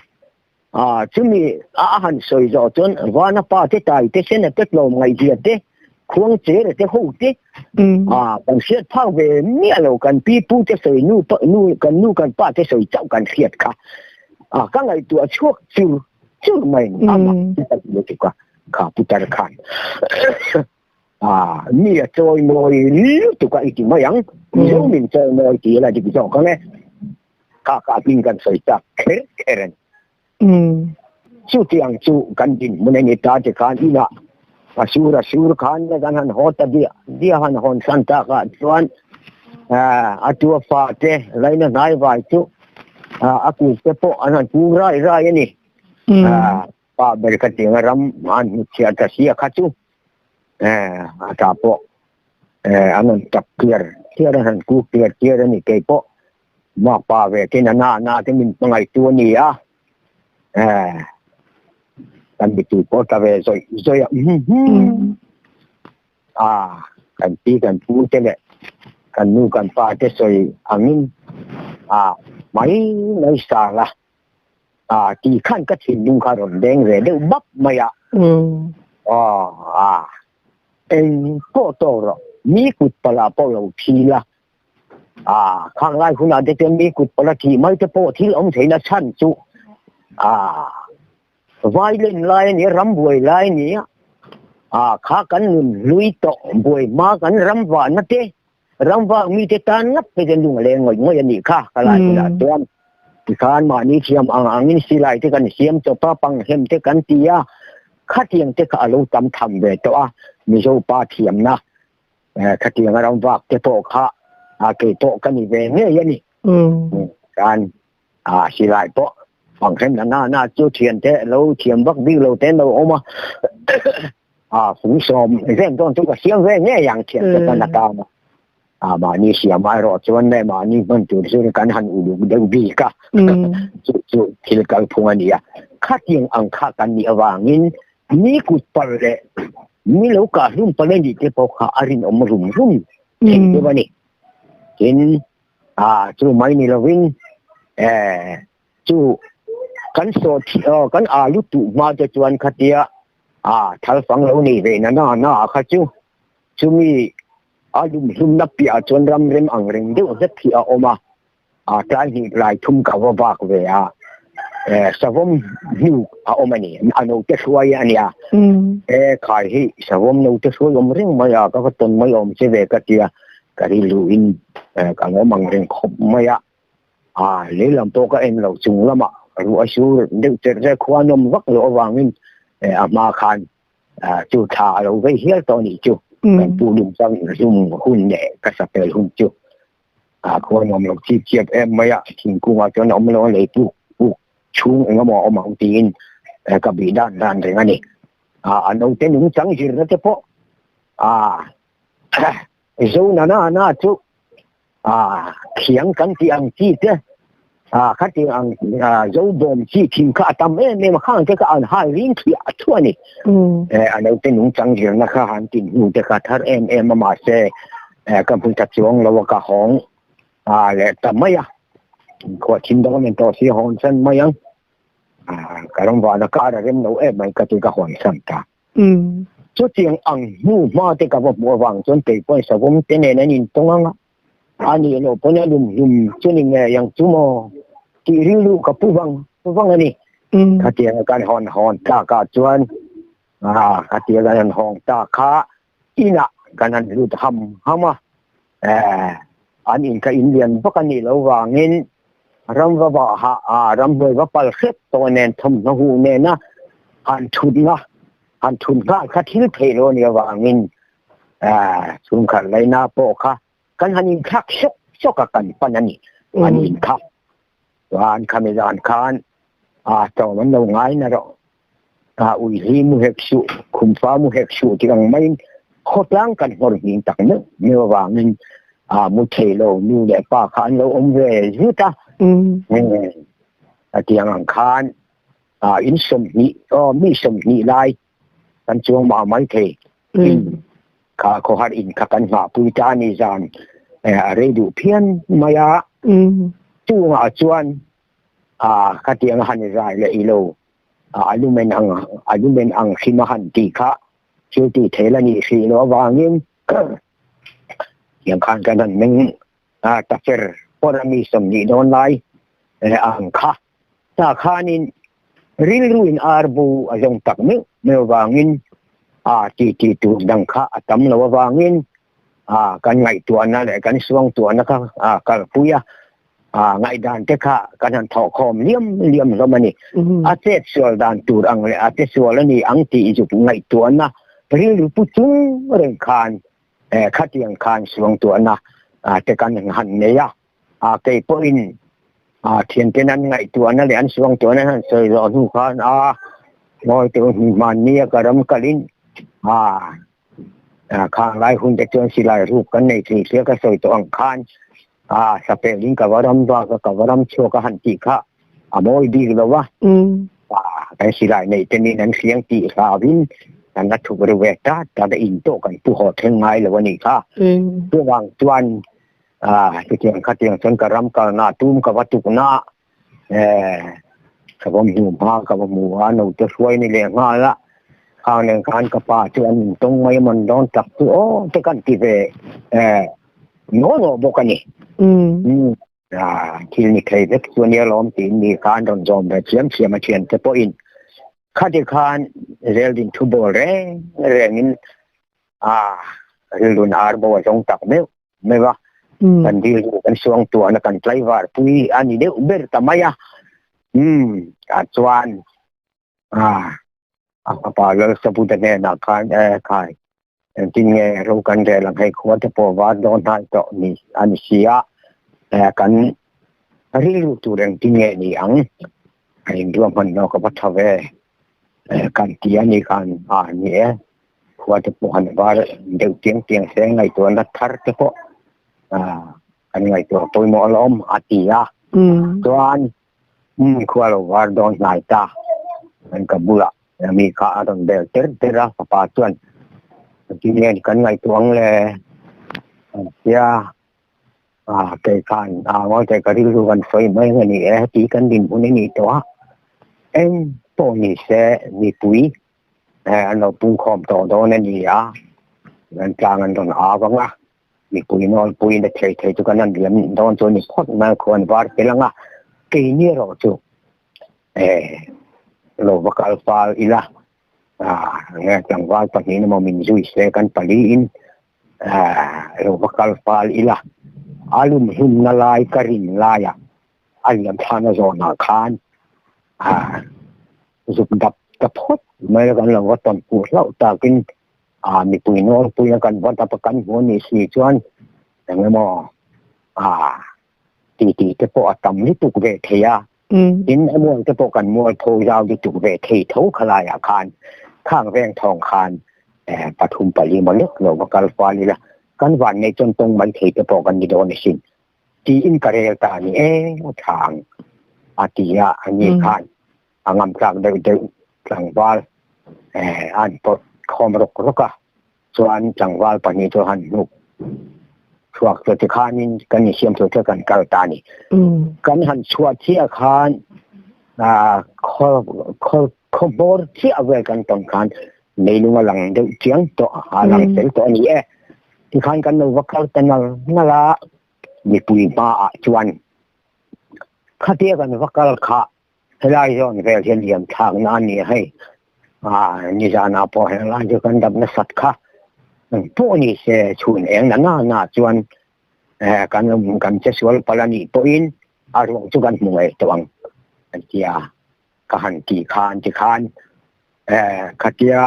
A, chumi a han sawi zawh chuan Vana pa te tai te Sena te tlawm ngaihzia te, Khuang Chere te ho te, a, kan hriat phak ve miah lo, kan pi pu te sawi nu nu kan nu kan pa te sawi chauh kan hriat kha. A, ka ngaihtuah chhuak chur chur mai ni, amah chu ka ti lutuk a, kha putar khan. A, mi a chawi mawi lutuk a i ti mai ang, Mizo min chawi mawi ti ila dik zawk ang e. Kha kha hming kan sawi tak kher kher a ni. Chutiang chu kan dinhmun a ni ta ti khan inah a sur a sur khan le kan han haw ta diah diah han hawn san takah chuan a tua fa te laina hnai vai chu a kut te pawh an han pum rai rai a ni. Pa ber ka tiang a ram an hnutchhiah ta sia kha chu a ta pawh an rawn tap tliar tliar a, han kuk tliar tliar a ni kei pawh makpa ve ten a na na te min hmangaihtu a ni a, kan mitu pawh tla ve zawih zawih a, a kan pi kan pu te leh kan nu kan pa te sawi angin a mai mai sang a. A tih khan ka thinlung kha rawn deng ve deuh bap mai a. Aw a eng pawh tawk rawh mi kut pala pawh lo thi la. A khang lai hunah te chuan mi kut pala thih mai te pawh thil awm theihna chhan chu a violent lai a nia, rambuai lai a nia. A kha kan nun hlui tawh buai hma kan ram vahna te, ram vak mite tan ngat phei chuan lung a leng ngawih ngawih a nih kha ka lai hunah chuan. Tikhan mahni thiam ang angin silai te kan siam chawp a, panghem te kan ti a, khatiang te kha a lo tam tham ve tawh a, Mizo pa thiamna khatiang a ram vak te pawh kha kei pawh ka ni ve ngei a ni. Khan a silai pawh panghem na na na chu thian te lo thiam vak bik lo te an lo awm a, a fung sawm vel dawn chu ka siam ve ngei ang thian te tan atan a. A mahni siam erawh chuan leh mahni hman tur chu kan han uluk deuh bik a, chu chu thil kalphung a ni a. Khatiang ang kha kan nih avangin mi kut palh leh mi lo kah hlum palh a nih te pawh kha a rinawm rum rum thei deuh a ni. Tin, a chu mai ni lovin eh chu kan saw kan alu tuh hma te chuan khatia a thal fang lo nei ve na na na kha chu chumi a lum hlumna piah ah chuan ram rem ang reng deuh zet hi a awm a, a tlai hnih tlai thum ka va vak ve a, eh savawm hnu a awm a ni, a note hruai a nia, eh khai hi savawm note hruai awm reng mai a, ka va tawn mai awm che ve ka tia, ka rilru in eh ka lo awm ang reng khawp mai a, a lei lam pawh ka en lo chung lamah ruah a sur deuh cherh cherh khua nawm vak loh avangin eh a hma khan chu thla a lo vei hial tawh a nih chu kan pu lum chang hlum hun leh ka sapel hun chu a khuan awm lo chip chiap em mai a thingkungah chuan a awm lo a lei puk puk chhung eng emaw a awm ang tiin ka bih dan dan reng a ni a a naute nung chang zirna te pawh a zo na na na chu a thiang kan tih ang chi te a khati ang zo bawm chi thing kha a tam em em a khang te kha an hal ring thliah a thu a ni eh a naute nungchang zirna kha han tin hnu te kha thar em em a mahse eh ka hmu ta chuang lo a ka hawng a leh ta mai a khuah thin dawng men tawh si hawn san mai ang a ka ram vana kar a rem lo em mai ka ti ka hawn san ta. Chutiang ang hnu hma te ka va hmuh avang chuan kei pawhin savawm te nen an intawng ang a, a nih loh pawn a lum hlum chu ni ngei ang chu maw tih rilru ka pu vang vang a ni. Khatiang a kan hawn hawn tlakah chuan khatiang a kan hawng ta kha inah kan han lut ham ham a, an in kha in lian vak a nih loh vangin ram va vah hah a, ramhnuai va pal hrep tawh nen thawmhnaw huh nena han thutna han thut nghal kha thil theih lo a nih avangin chhungkhat laina pawh kha kan han inthlak sawk sawk a kan pan a ni an in kha. Chuan khami zan khan a tlawm an lo ngai na rawh. A ui hi mu hek suh, khumfa mu hek suh tih ang maiin khawtlang kan nghawr hming tak meuh meuh avangin a mu thei lo nu leh pa kha an lo awm ve zut a. A tiang ang khan in 20 aw mi 20 lai kan chuang mah mai thei. In kha khawhar in kha kan nghahpui ta a ni zan a rei duh phian mai a. Chungah chuan a khatiang a han zai leh i lo a lumen ang a lumen ang hrim a han tih kha thil tih theih la nih hrih loh avangin tiang khan kan han meng a ta fer pawr a mi 20 dawn lai ang kha ta khanin rilru in ar bu a zawng tak meuh meuh avangin a ti ti tur dang kha a tam lo avangin a kan ngaihtuahna leh kan suangtuahna kha a kalpui a a ngaihdan te kha kan han thawhkhawm liam liam hlawm a ni. A chet sual dan tur ang leh a che sual a ni ang tih zuk ngaihtuahna rilru pu chung reng khan eh khatiang khan suangtuahna te kan han nei a. A kei pawhin a thianten an ngaihtuahna leh an suangtuahna an han sawi zawh hnu khan a ngawi teh hmanni a ka ram kalin a Khang lai hun te chuan silai ruk kan nei thei sia ka sawi tawh ang khan a sapel in ka va ram vak a ka va ram chhuak a han tih kha a mawi bik lo va kan silai nei te min an hriang tih hlau in kan la thuk ru ve ta ta te in tawh kan pu haw thleng ngai lo a nih kha chuvang chuan chutiang khatiang chuan ka ram kalna tum ka va tukna Ka va hmu hma ka va hmu a naute hruai ni leh nghal a khang nen khan ka pa chu an intawng mai a man dawn tak chu aw te kan ti ve naw naw bawk a ni. Thil ni thei vek chu a nia lawm tiin mi kha an rawn zawm ve thiam thiam a thiante pawhin. Khati khan zeldin thu bawl reng rengin a rilrun ar bo a zawng tak meuh meuh a. Kan rilru kan suangtuahna kan tlaivar pui a ni deuh ber ta mai a. Umm tah chuan a a fapa Lalsabuta hnenah khan e khai engtin nge ro kan rel ang hei khua te pawh var dawn hnai tawh ni a ni si a kan rilru tur engtin nge ni ang a inruahman hlawk a va tha ve kan ti a ni khan a ni e khua te pawh han var deuh tiang tiang se ngaihtuahna thar te pawh kan ngaihtuah pawimawh alawm a ti a chuan Umm khua lo var dawn hnai ta. An ka bulah mi kha a rawn bel ter ter a, fapa chuan engtin nge kan ngaihtuah ang le? An tia a, kei khan a ngawi ka rilru kan sawi mai ang a ni e, heti kan dinhmun a nih tawh a, eng pawh ni se mipui an lo pungkhawm tawh dawn a ni a, an tlang an rawn au ang a. Mipui nawlpuiin a thei thei chu kan han liam dawn chu a ni phawt mai a, khuan var tel ang a, keini erawh chu eh lo va kal fal ila ah nge tlangval pahnihin emaw min zui se kan paliin ah lo va kal fal ila a lum hlumna lai ka rin laiah a liam thlana zawnah khan ah zuk dap ta phawt mai a kan lo va tawn puh hlauh takin a mipui nawlpui a kan va dap a kan hmu a nih si chuan eng emaw a titi te pawh a tam lutuk ve thei a tin a mual te pawh kan mual pho zau lutuk ve thei tho khalaiah khan khang veng thawng khan pathum pali maw lek lo va kal fal ila kan van nei chuan tawng mai thei te pawh kan ni dawn asin tiin ka rel ta a ni e a tha ang a ti a ani khan a ngam tlak deuh deuh tlangval an pawt khawm rawk rawk a, chuan tlangval pahnih chu han hnuk chhuak chu tikhanin kan insiam tur chu kan kal ta a ni. Kan han chhuah chiah khan khaw khaw khaw hmawr chiah vel kan tawn khan leilung a lang deuh chiang tawh a lang fel tawh a ni e. Tikhan kan lo va kal ta nal nal a, mipui hmaah chuan khatia kan va kal kha Helai zawn vel hian liam thlakna a ni a hei. Aa nizanah pawh helai chu kan dap nasat kha. Engpawh ni se chhun eng na na na chuan eh kan kan che sual palh a nih pawhin a ruang chu kan hmu ngei tawh ang an ti a. Ka han tih khan tikhan eh khatia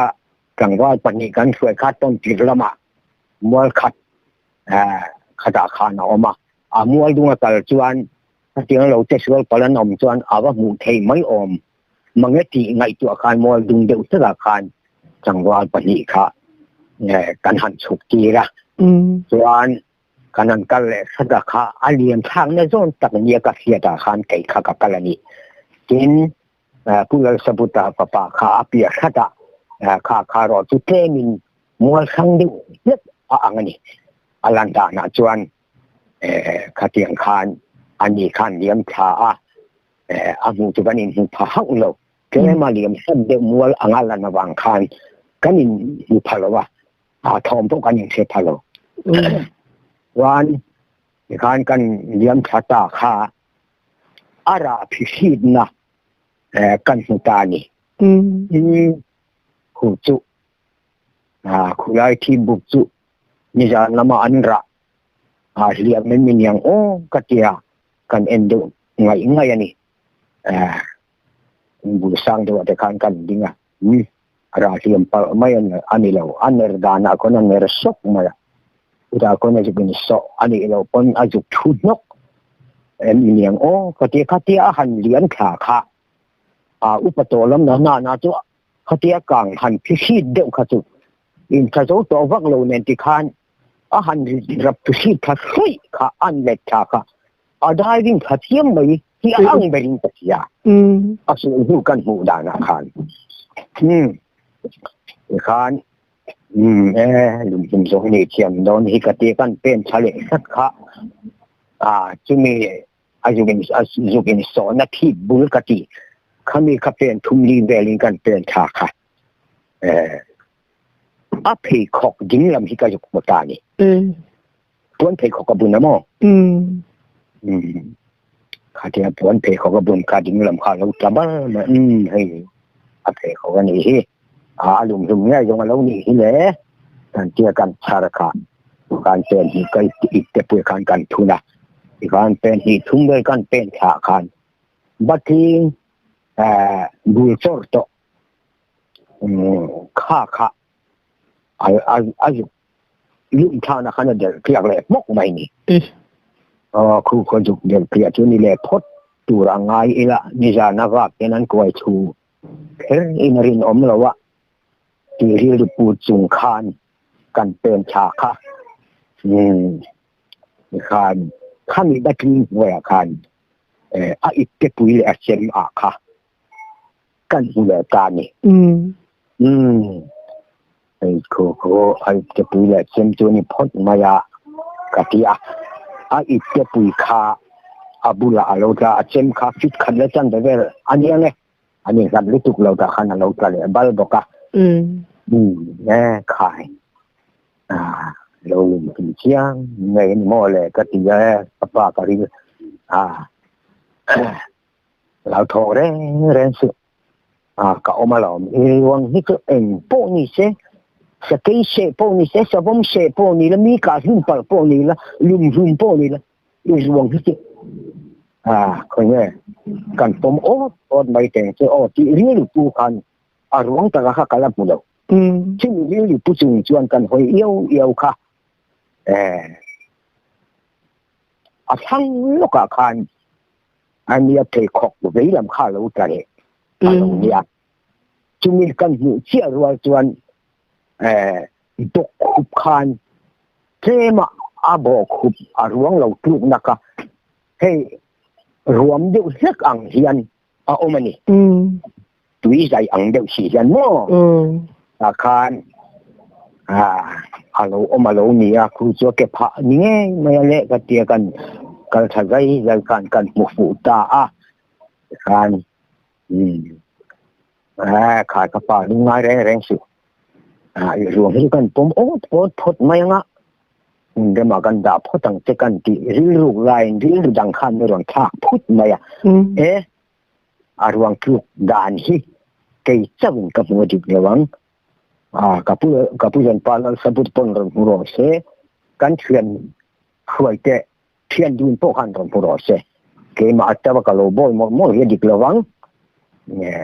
tlangval pahnih kan hruai kha tawn tir lamah mual khat eh khatah khan a awm a. A mual dunga kal chuan Hetiang lo che sual palh an awm chuan a va hmuh theih mai awm mange tih ngaihtuah khan mual dung deuh takah khan tlangval pahnih kha kan han chhuk tir a. Chuan kan han kal leh hrat a kha a lian thlakna zawn tak nia ka hriatah khan kei kha ka kal a ni. Tin, Pu Lalsabuta fapa kha a piah hrat a, kha kha rawh chu tlemin mual hrang deuh hlek a ang a ni. A lan danah chuan Khatiang khan ani khan liam thla a, a hmuh chu kan inhmu pha hauh lo. Tlema liam hlat deuh mual anga lan avang khan kan inhmu pha lo a, a thawm pawh kan inhre pha lo. Chuan tikhan kan liam thla ta kha a rah phihritna kan hmu ta a ni. Khu chu khulai thi buk chu nizan lama an rah a hliam mai min yang aw ka tia kan en deuh ngaih ngaih a ni. Eh bul sang deuh ah te khan kan ding a umm rah hliam palh mai a ni lo a ner danah khawn a ner sawk mai a chutah khawn a zuk in sawh a nih loh pawn a zuk thu hnawk em min yang aw ka tia khatia a han lian thla kha a upa tawh lam na na chu khatia kang han phihrit deuh kha chu intha zo tawh vak lo nen tikhan a han rap tu hri tha hruih kha an let tha kha a diving tha chiang mai hi a ang berin ka hria a sul hnu kan hmuh danah khan khan e lungtum zawng ni thiam dawn hi ka ti kan pen tha leh hrat kha a chumi a zukin a zukin sawhna thip bul ka ti khami kha pen thum li velin kan pen tha kha eh A pheikhawk ding lam hi ka zuk hmu ta a ni. Puan pheikhawk a bun a maw? Khatia puan pheikhawk a bun kha ding lam kha a lo tla bar mai. Hei. A pheikhawk a nih hi. A a lum hlum ngei zawng a lo nih hi le. Kan tia kan chhar kha kan pen hnih ka ip te pui khan kan thun a. Tikhan pen hnih thum vel kan pen thlah khan batling bul chawr tawh kha kha a zuk lum thlakna khan a delh tliak leh hmawk mai ni. Aw khu khaw zuk delh tliah chu ni leh phawt tur a ngai ila nizan a vak hian an kuai thu kher in a rinawm lo a tih rilru put chung khan kan pen thla kha umm khan khami batling hnuaiah khan a ipte pui leh a chem ah kha kan hmu leh ta ni. Umm hei khu khu a ipte pui leh chem chu ni phawt mai a ka ti a, a ipte pui kha a bulah a lo tla a chem kha fit khat leh chan ve vel a ni ang e, a ni hlat lutuk lo tah khan a lo tla leh bal bawk a. Umm e khai ah lo lum tum chiang ngei a ni maw le ka ti a e ka pa ka ring ah. Lo thawk reng reng suh. Ah, ka awm alawm. I ruang hi chu eng pawh ni se, sakei seh pawh ni se, savawm seh pawh ni la, mi kah hlum palh pawh ni la, lum hlum pawh ni la, i ruang hi chu ah, khawnge kan pawm awt awt mai teng che aw tih rilru pu khan a ruang taka kha ka la hmu lo. Chumi rilru pu chung chuan kan hawi iau iau kha. Eh, a thlang lawkah khan a nia pheikhawk vei lam kha a lo tla leh a lo nia. Chumi kan hmuh chiah rual chuan bawk khup khan tlema a bawh khup a ruang lo tluk nak a, hei ruam deuh hlek ang hian a awm a ni. Tui zai ang deuh si hian maw tah khan a lo awm a lo ni a, khu chu a ke phah ni ngei mai a leh ka tia kan kal tha zai zai khan kan hmu fuh ta a tikhan khai ka pa lung ngai reng reng suh i ruang hi chu kan pawm awt awt phawt mai anga hmun remah kan dah phawt ang che kan tih rilruk laiin rilru dang khan a rawn thlak phut mai a e A ruang tluk dan hi kei chauhin ka hmu dik lo ang. A, ka pu, ka pu zawn pa Lalsabut pawn rawn hmu rawh se, kan thian hruai te thian dun pawh khan rawn hmu rawh se. Keimah atava ka lo bawl mawlh mawlh hi a dik lo ang. Nge,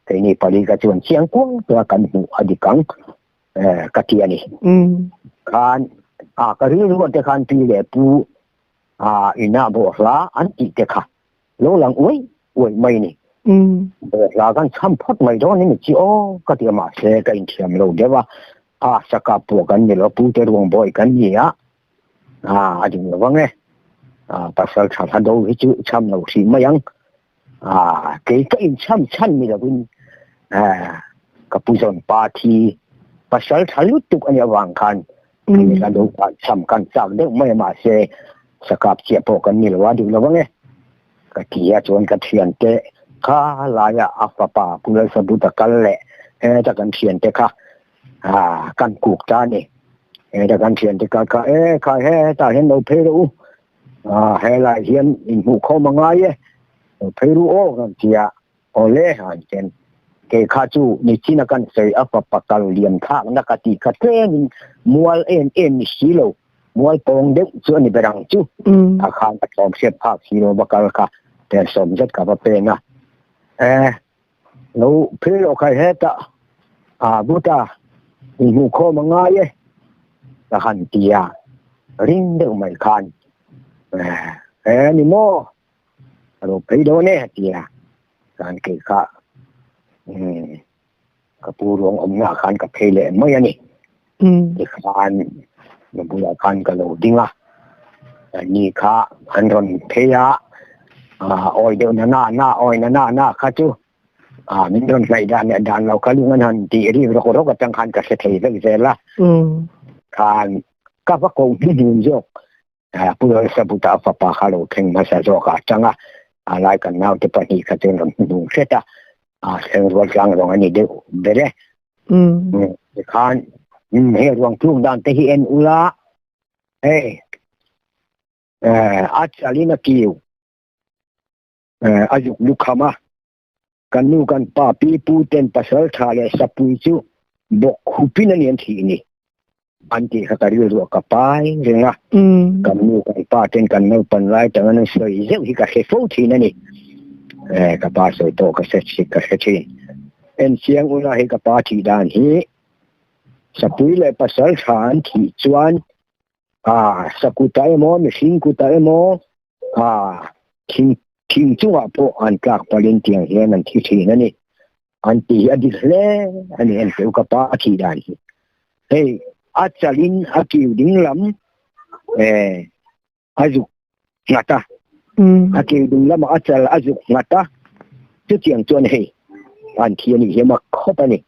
keini pali ka chuan chiang kuang tura kan hmuh a dik ang, ka ti a ni. Khan, a, ka rilru te khan pi leh pu, a, inah bawhhla an tih te kha Lo lang uai uai mai ni. Bawhhla kan chham phawt mai dawn ni chi aw ka ti a mahse ka inthiam lo deuh a, a saka pawh kan ni lo pu te ruang bawi kan ni a, a a ding lo vang e, a pasal tha hla do hi chu chham lo hrih mai ang, a kei ka inchham chhan ni lovin a ka pu zawn pa thi pasal tha lutuk a nih avang khan hla do khan chham kan chak deuh mai a mahse Sakap chiah pawh kan ni lo a, duh lo ang e. Ka ti a, chuan ka thiante kha laia a fapa Pu Lalsabuta kal leh heta kan thiante kha kan kuk ta a ni. Heta kan thiante kal kha e khai hetah hian lo phei rawh u, helaiah hian inhmuhkhawm a ngai e, lo phei ru aw kan ti a. Awle han chen kei kha chu nichina kan sawi a fapa kal liam thlakna ka tih kha tlemin mual em em ni si lo, mual pawng deuh chu a ni ber ang chu. A khan ka tlawm hriat phak si lo va kal kha pen sawm zet ka va pen a. E, lo phei rawh khai hetah a buta inhmuhkhawm a ngai e ka han ti a, ring deuh mai khan e ni maw A lo phei dawn e a ti a, chuan kei kha ka pu ruang awmna ah khan ka phei leh mai a ni. Tikhan ka bulah khan ka lo ding a, ni kha an rawn phei a, awi deuh na na na awi na na na kha chu min rawn hnaih dan leh dan lo kha lung an han tih rik rawk rawk atang khan ka hre thei vek zel a, khan ka va ko hnuhnun zawk. Pu Lalsabuta fapa kha lo thleng hmasa zawk a chang a, a lai kan naute pahnih kha chuan rawn hmuhnung hret a, a thleng rual tlang rawng a ni deuh ber e. Tikhan hei ruang tluk dan te hi en ula, hei a chalin a kiu, a zuk lukham a. Kan nu kan pa pi pu ten pasaltha leh sapui chu bawk khupin a ni an thih ni an tih kha ka rilruah ka pai reng a. Kan nu kan pa ten kan naupan lai tang an sawi zeuh hi ka hre fo thin a ni. Eh ka pa sawi pawh ka hre ka hre thin. En chiang ula hei ka pa thih dan hi sapui leh pasaltha an thih chuan ah sakuta emaw mihring kuta emaw Ah, thing thing chungah pawh an tlak palin tiang hian an thi thin a ni. An ti hi a dik hle a ni an teu ka pa a thih dan hi. Hei a chalin a kiu ding lam eh a zuk nghat a. A kiu ding lamah a chal a zuk nghat a. Chutiang chuan hei an thi a nih hi a mak khawp a ni.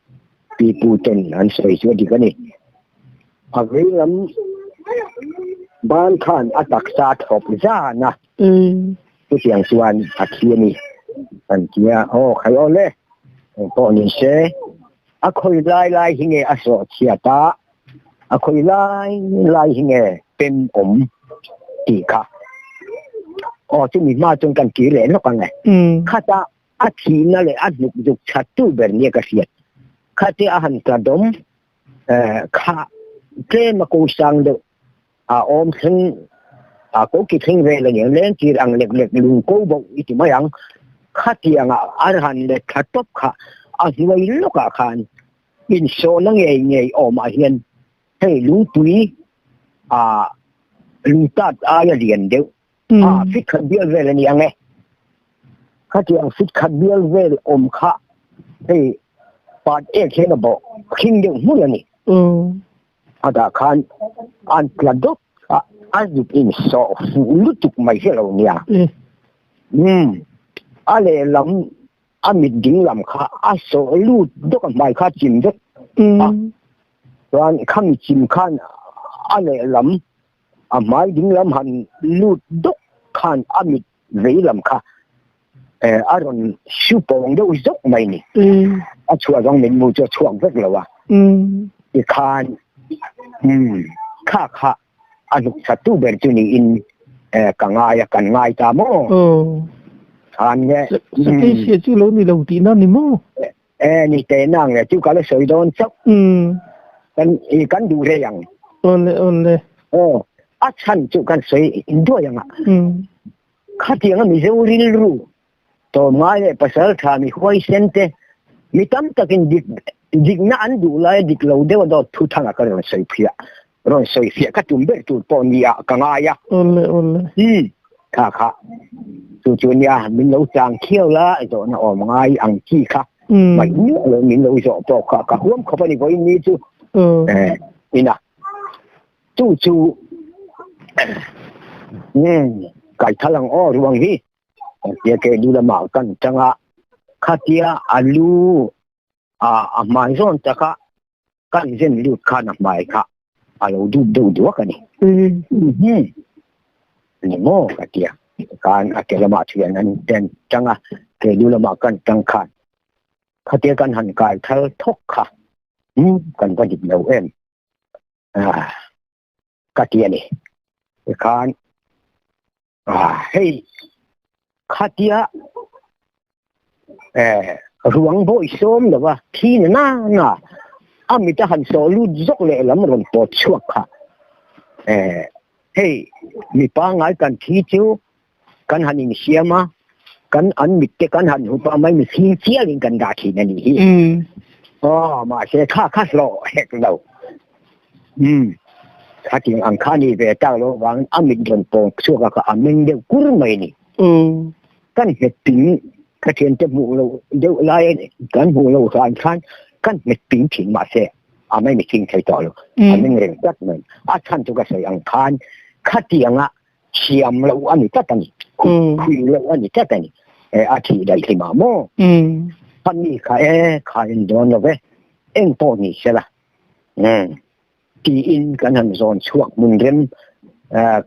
Pi pu ten an sawi chu a dik a ni. A vei lam ban khan a taksa a thawp zan a, chutiang chuan a thi a ni an ti a, aw khai aw le, eng pawh ni se, a khawi lai lai hi nge a sawh chhiat a, a khawi lai lai hi nge pem awm tih kha aw chumi hma chuan kan kir leh lawk ang e, khata a thihna leh a hnuk zuk chhat tu ber nia ka hriat, khate a han tla dawm kha tlem a ko sang deuh a awm thleng a ko ki thleng vel a niang leng tir ang lek lek lung ko bo i ti mai ang khatianga an han let thla tawp kha a hnuai lawkah khan insawhna ngei ngei awmah hian hei lungpui a lungtat aia lian deuh a fit khat bial vel a ni ang e khatiang fit khat bial vel awm kha hei part ek hian a bawh khing deuh hmul a ni a dah khan an tla dawp a a zuk in sawh fuh lutuk mai hi lo nia um a lehlam a mit ding lam kha a sawh lut dawk a hmai kha chim vek a chuan khami chim khan a lehlam A hmai dinglam han lut dawk khan a mit veilam kha a rawn su pawng deuh zawk mai ni. A chhuah zawng mitmu chu a chhuak vek lo a. Tikhan kha kha a hnuk that tu ber chu niin ka ngai a, kan ngai ta maw? Khan nge. Sakei sia chu lo ni lo tihna ni maw? E ni te nang le chu ka la sawi dawn chauh. Kan i kan duh rei ang. Awle awle. Aw a chhan chu kan sawi duai ang a. Khatiang a Mizo rilru tlawm ngai leh pasal tha mi huaisen te mi tam takin dik dikna an duh lai a dik lo deuh a dawt thu thang a ka rawn sawi phiah rawn sawi fiah ka tum ber tur pawh ni ah ka ngai a. Awle awle. Kha kha chu chu nia min lo chang khiau la zawhna awm ngai ang chi kha mai miah lo min lo zawh pawh kha ka huam khawp a ni vawiin ni chu eh ina chu chu um kai thal ang aw ruang hi tia ke lu lamah kan tang a khatia alu a a hmai zawn taka kan zen lut khan a hmai kha a lo dup deuh duak a ni. Ni maw ka tia. Khan a ke lamah chuan an ten tang a, ke lu lamah kan tang khan khatia kan han kai thal thawk kha kan va dik lo em. Ka ti a ni. Tikhan hei khatia eh ruang bawi sawm lova thi na na na a mit a han sawh lut zawk leh lam rawn pawt chhuak kha eh hei mi pangngai kan thi chu kan han insiam a kan an mit te kan han hup a mai mi thing chialin kan dah thin a nih hi aw mahse kha kha hlawh hek lo um khating ang kha ni ve tak lo vang a mit rawn pawng chhuak a kha a meng deuh kur mai ni kan nghet ping ka thian te hmuh lo deuh lai kan hmuh lo hran khan kan nghet ping thin mahse a mai mi thing thei tawh lo a meng reng tlat mai a chhan chu ka sawi ang khan khatianga thiam loh a ni tlat a ni khui loh a ni tlat a ni a thih daih hlim ah maw kha mi kha e kha in dawn lo ve eng pawh ni sela tiin kan han zawn chhuak hmun rem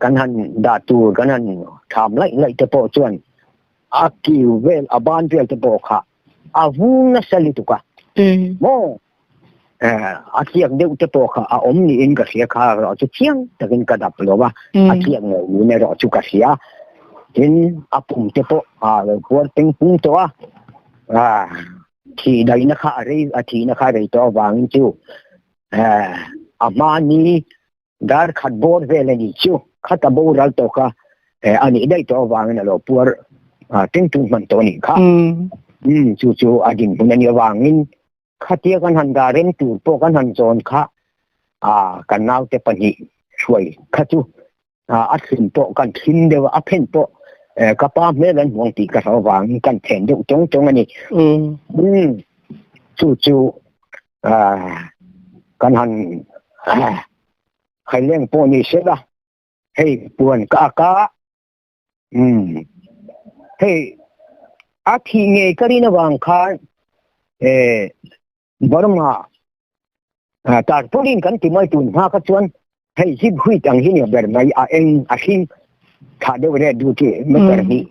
kan han dah tur kan han tham laih laih te pawh chuan a kiu vel a ban vel te pawh kha a vung nasa lutuk a maw a tliak deuh te pawh kha a awm niin ka hria kha erawh chu chiang takin ka dap lo va a tliak ngei niin erawh chu ka hria tin a pum te pawh a lo puar peng pung tawh a. A thih daihna kha a rei a thihna kha a rei tawh avangin chu a hmani dar khat bawr vel a nih chu khata boral tawh kha a nih daih tawh avangin a lo puar teng tung hman tawh a nih kha. Chu chu a dinhmun a nih avangin Khatia kan han dah reng tur pawh kan han zawn kha ah kan naute pahnih hruai kha chu ah a thlim pawh kan thlim deuh a, a phen pawh eh ka pa hmel an hmuang tih ka hlau vangin kan phen deuh tawng tawng a ni. Umm chu chu ah kan han ah khaileng pawh ni se la hei puan ka ak a, Umm. Hei a thih ngei ka rin avang khan eh Burma tarpaulin kan ti mai tun hma kha chuan hei zip huit ang hi ni ber mai a eng a hring tha deuh red du chi meter hnih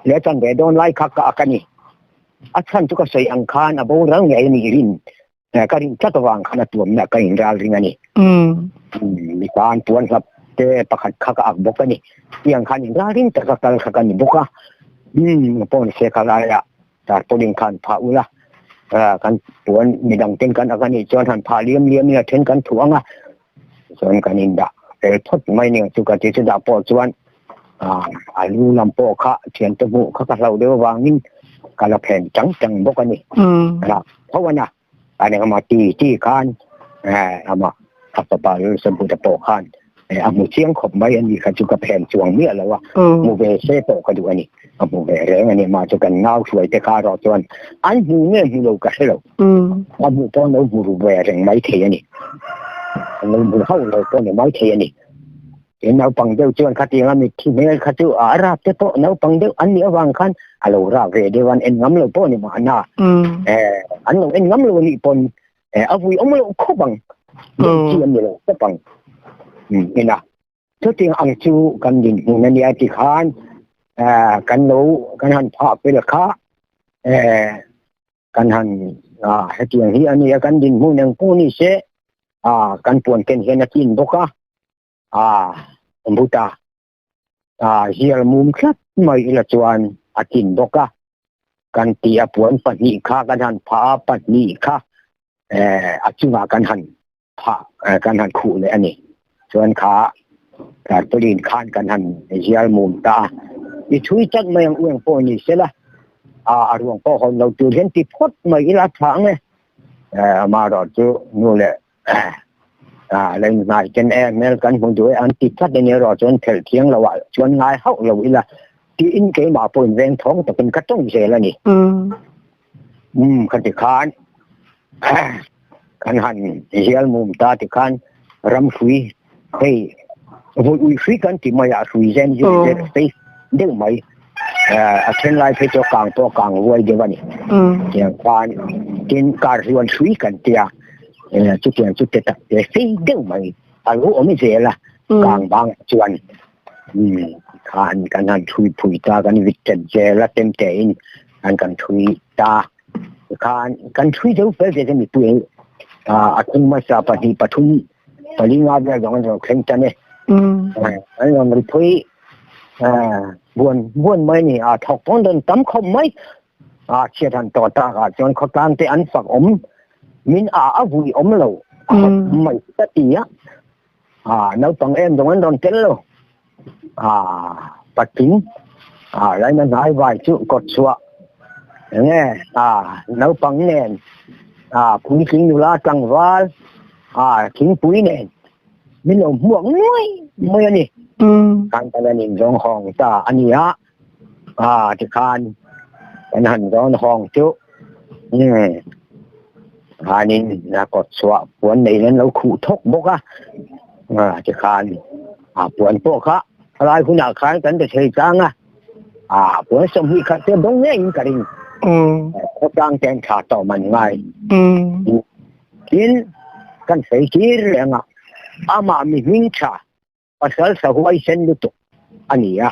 leh chan ve dawn lai kha ka ak a ni. A chhan chu ka sawi ang khan a boral ngei a nih rin ka rin tlat avang khan a tuamna ka inral ring a ni. Mipa an puan hlap te pakhat kha ka ak bawk a ni. Tiang khan inral ring taka kal kha ka ni bawk a. Pawn se kha laia tarpaulin khan phah ula kan puan midang ten kan ak a nih chuan han phah liam liam ila then kan thuh ang a. Chuan kan indah fel phawt mai nia chu ka ti chu dah pawh chuan a lu lam pawh kha thiante hmuh kha ka hlauh deuh avangin ka la phen chang chang bawk a ni. Tho a na a eng ti ti khan ama a fapa Lalsabuta pawh khan a hmu chiang khawp mai a ni kha chu ka phen chuang miah lo a hmu ve se pawh ka duh a ni a hmu ve reng a ni mah chu kan nau hruai te kha erawh chuan an hmu nge hmu lo ka hre lo a hmuh pawh an lo hmu ru ve reng mai thei a ni an lo hmu hauh lo pawh ni mai thei a ni. Tin, naupang deuh chuan khatianga mitthi hmel kha chu a rap te pawh naupang deuh an nih avang khan a lo rap ve deuh an en ngam lo pawh ni mahna. Eh, an lo en ngam lo anih pawn eh, a vui awm loh khawp ang. Deuh chi an ni lo khawp ang. Ina, chutiang ang chu kan dinhmun a nia ti khan eh, kan lo kan han phah fel kha eh, kan han ah, hetiang hi a nia kan dinhmun eng pawh ni se ah, kan puan ken hian a tlin bawk a. A buta a hial mum tlat mai ila chuan a tlin bawk a, kan ti a puan pahnih kha kan han phah a, pahnih kha eh a chungah kan han phah kan han khuh leh a ni. Chuan kha tarpaulin khan kan han hial mum ta a, i thui chat mai ang u eng pawh ni sela a a ruang pawh hawn lo tur hian ti phawt mai ila a tha ang e. Amaherawhchu nu leh Ah, la inhnai ten e, hmel kan hmu duh e, an ti tlat a nia erawh chuan phelh thiang lo ah chuan ngai hauh lo ila tiin keimah pawh inveng thawng takin ka tawng zel a ni. Umm, ka ti khan kan han hial mum ta ti khan ram hrui hei vawi ui hrui kan ti mai a hrui zen zir zer fei deuh mai a then lai phei chu kang pawh kang vuai deuh a ni. Tiang khan tin kar hluan hrui kan tia chutiang chu te tak te fei deuh mai a lo awm zel a kang bang chuan khan kan han thui phui ta kan vit chat zel a tem te in an kan thui ta khan kan thui deuh fel te mipui a thung hmasa pahnih pathum pali nga vel zawng an rawn thleng tan e an rawn ri phui buan buan mai ni a thawk pawn rawn tam khawp mai a chhiat han tawh tak ah chuan khawtlang te an fak awm min a a vui awm lo khawp mai ka ti a a naupang em zawng an rawn tel lo a patling a laina hnai vai chu kawt chhuah enge a naupang nen a puitling nula tlangval a thingpui nen min lo hmuak nguai mai a ni kan kan an inzawng hawng ta a ni a À tikhan kan han zawn hawng chu umm khanin a kawt chhuah puan nei an lo khuh thawk bawk a à tikhan a puan pawh kha helai hunah khan kan ti thei tlang a à puan sawmhnih khat te dawng ngeiin ka ring khawtlang te an tha tawh man ngai tin kan sawi tir reng a amah mi hming tha Pasal sa huaisen lutuk a ni a.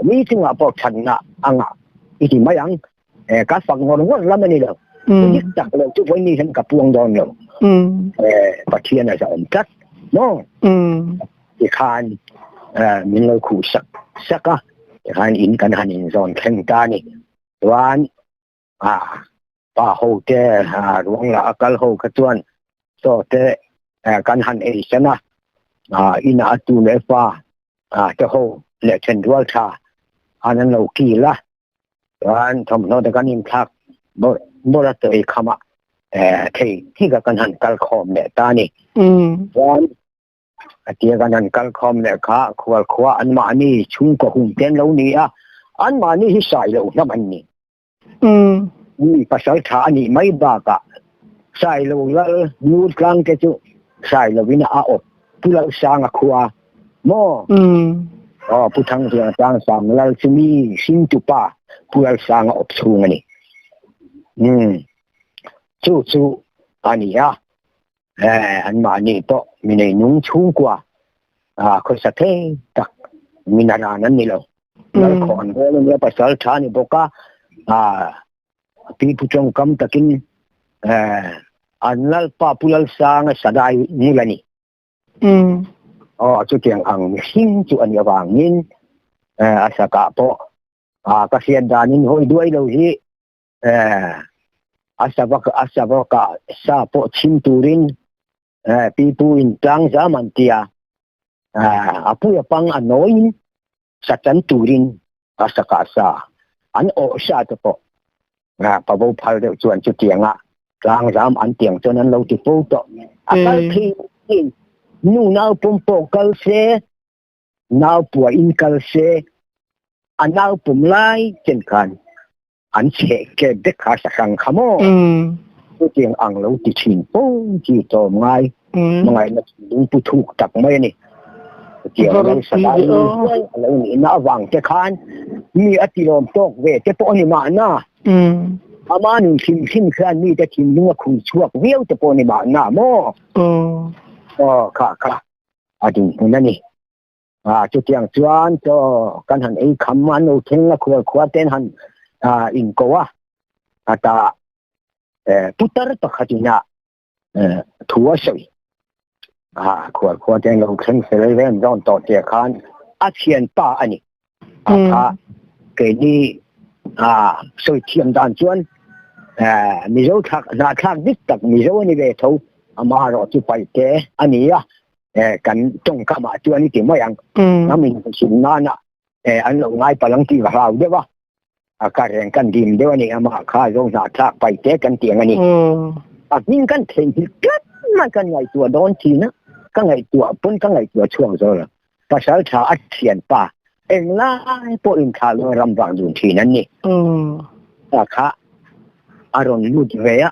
Mi chungah pawh chhanna a ngah i ti mai ang. Ka fak ngawr ngawr lam a ni lo. Dik tak lo chu vawiin hian ka puang dawn lo. Pathian a zahawm tlat maw? Tikhan min lo khuh sak sak a, tikhan in kan han inzawn thleng ta a ni. Chuan. A pa ho te ruang la a kal ho kha chuan chaw te kan han ei san a, inah a tu leh fa te ho leh then rual tha an an lo kil a, chuan thawmhnaw te kan inthlak bawrh bawrh a chaw ei kham a thei thik a kan han kal khawm leh ta a ni. Chuan A tia kan han kal khawm leh kha khual khua anmahni chhungkaw hum te an lo ni a, anmahni hi sai lo hnam an ni. Mi pasal tha a nih mai bakah sai lo lal nur tlang te chu sai lovin a awp Pu Lalsanga khua maw? Aw Pu Thangzianga Tlangsang lal chu mi hringtupa Pu Lalsanga awp chhung a ni. Chu chu a ni a. Anmahni pawh mi neinung chhungkua khawsa thei tak mi naran an ni lo. Lalkhawh an rawl a nia, pasal tha a ni bawk a, pipu tawngkam takin an lalpa Pu Lalsanga Sadai ngul a ni. Aw chutiang ang mihring chu a nih avangin a sakah pawh ka hriat danin hawi duai lo hi A savak a savakah sa pawh chhim turin pipu in tlang zam an ti a, a pui a pang a nawiin sa chan turin a sakah sa an awh sa te pawh pavo phal deuh chuan chutianga tlang zam an tiang chuan an lo ti fo tawh. A kal phei in nu nau pawm pawh kal se, nau pua in kal se, a nau pum lai chen khan an chheh kep vek kha sahrang kha maw? Chutiang ang lo ti thin fo chi tlawm ngai hmangaihna thinlung pu thuk tak mai a ni. Chutiang lo sadai huai a lo nihna avang te khan mi a tilawm tawk ve te pawh a ni mahna. Ama nun hrim hrim khan mite thinlung a khui chhuak viau te pawh a ni mahna maw? Aw kha kha a dinhmun a ni. A chutiang chuan chaw kan han ei kham a, an lo thleng a khual khua ten han in ko a, a ta putar pakhat in a thu a sawi. A khual khua ten lo thleng fel rem zawn tawh che khan a thianpa a ni. A kha keini a sawi thiam dan chuan Mizo thlak hnahthlak dik tak Mizo a ni ve tho, amaherawh chu paite a ni a. Kan tawngkam ah chuan i ti mai ang. Hnam inhmuhsim nana an lo ngai palang tih ka hlau deuh a, a ka reng kan dim deuh a ni, amah kha zo hnahthlak pai te kan ti ang a ni. A hming kan theihnghilh tlat mai kan ngaihtuah dawn thin a, ka ngaihtuah pawn ka ngaihtuah chhuak zo lo. Pasal tha a thianpa englai pawh inthlah lo ram vak dun thin an ni. A kha a rawn lut ve a.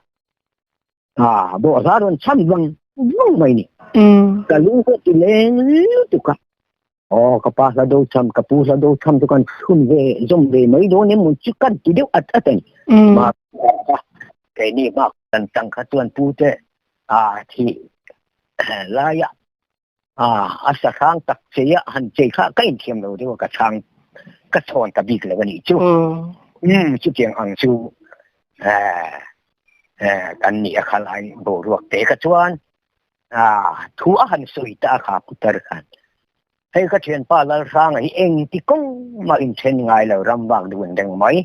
A bawhhla rawn chhan vang vang mai ni. Ka lung pawh ti leng lutuk a. Aw ka pa hla do cham, ka pu hla do cham chu kan chhun ve zawm ve mai dawn em maw chu kan ti deuh at at a ni. Ma keini hma kan tang kha chuan pu te a thi laia a a sahrang tak chei a han chei kha ka inthiam lo deuh a ka chhang ka chhawn ta bik lo a nih chu. Chutiang ang chu kan nih a kha lai boruak te kha chuan thu a han sawi ta a kha putar khan hei ka thianpa Lalhranga hi engti kawng mah inthen ngai lo ram vak dun reng mai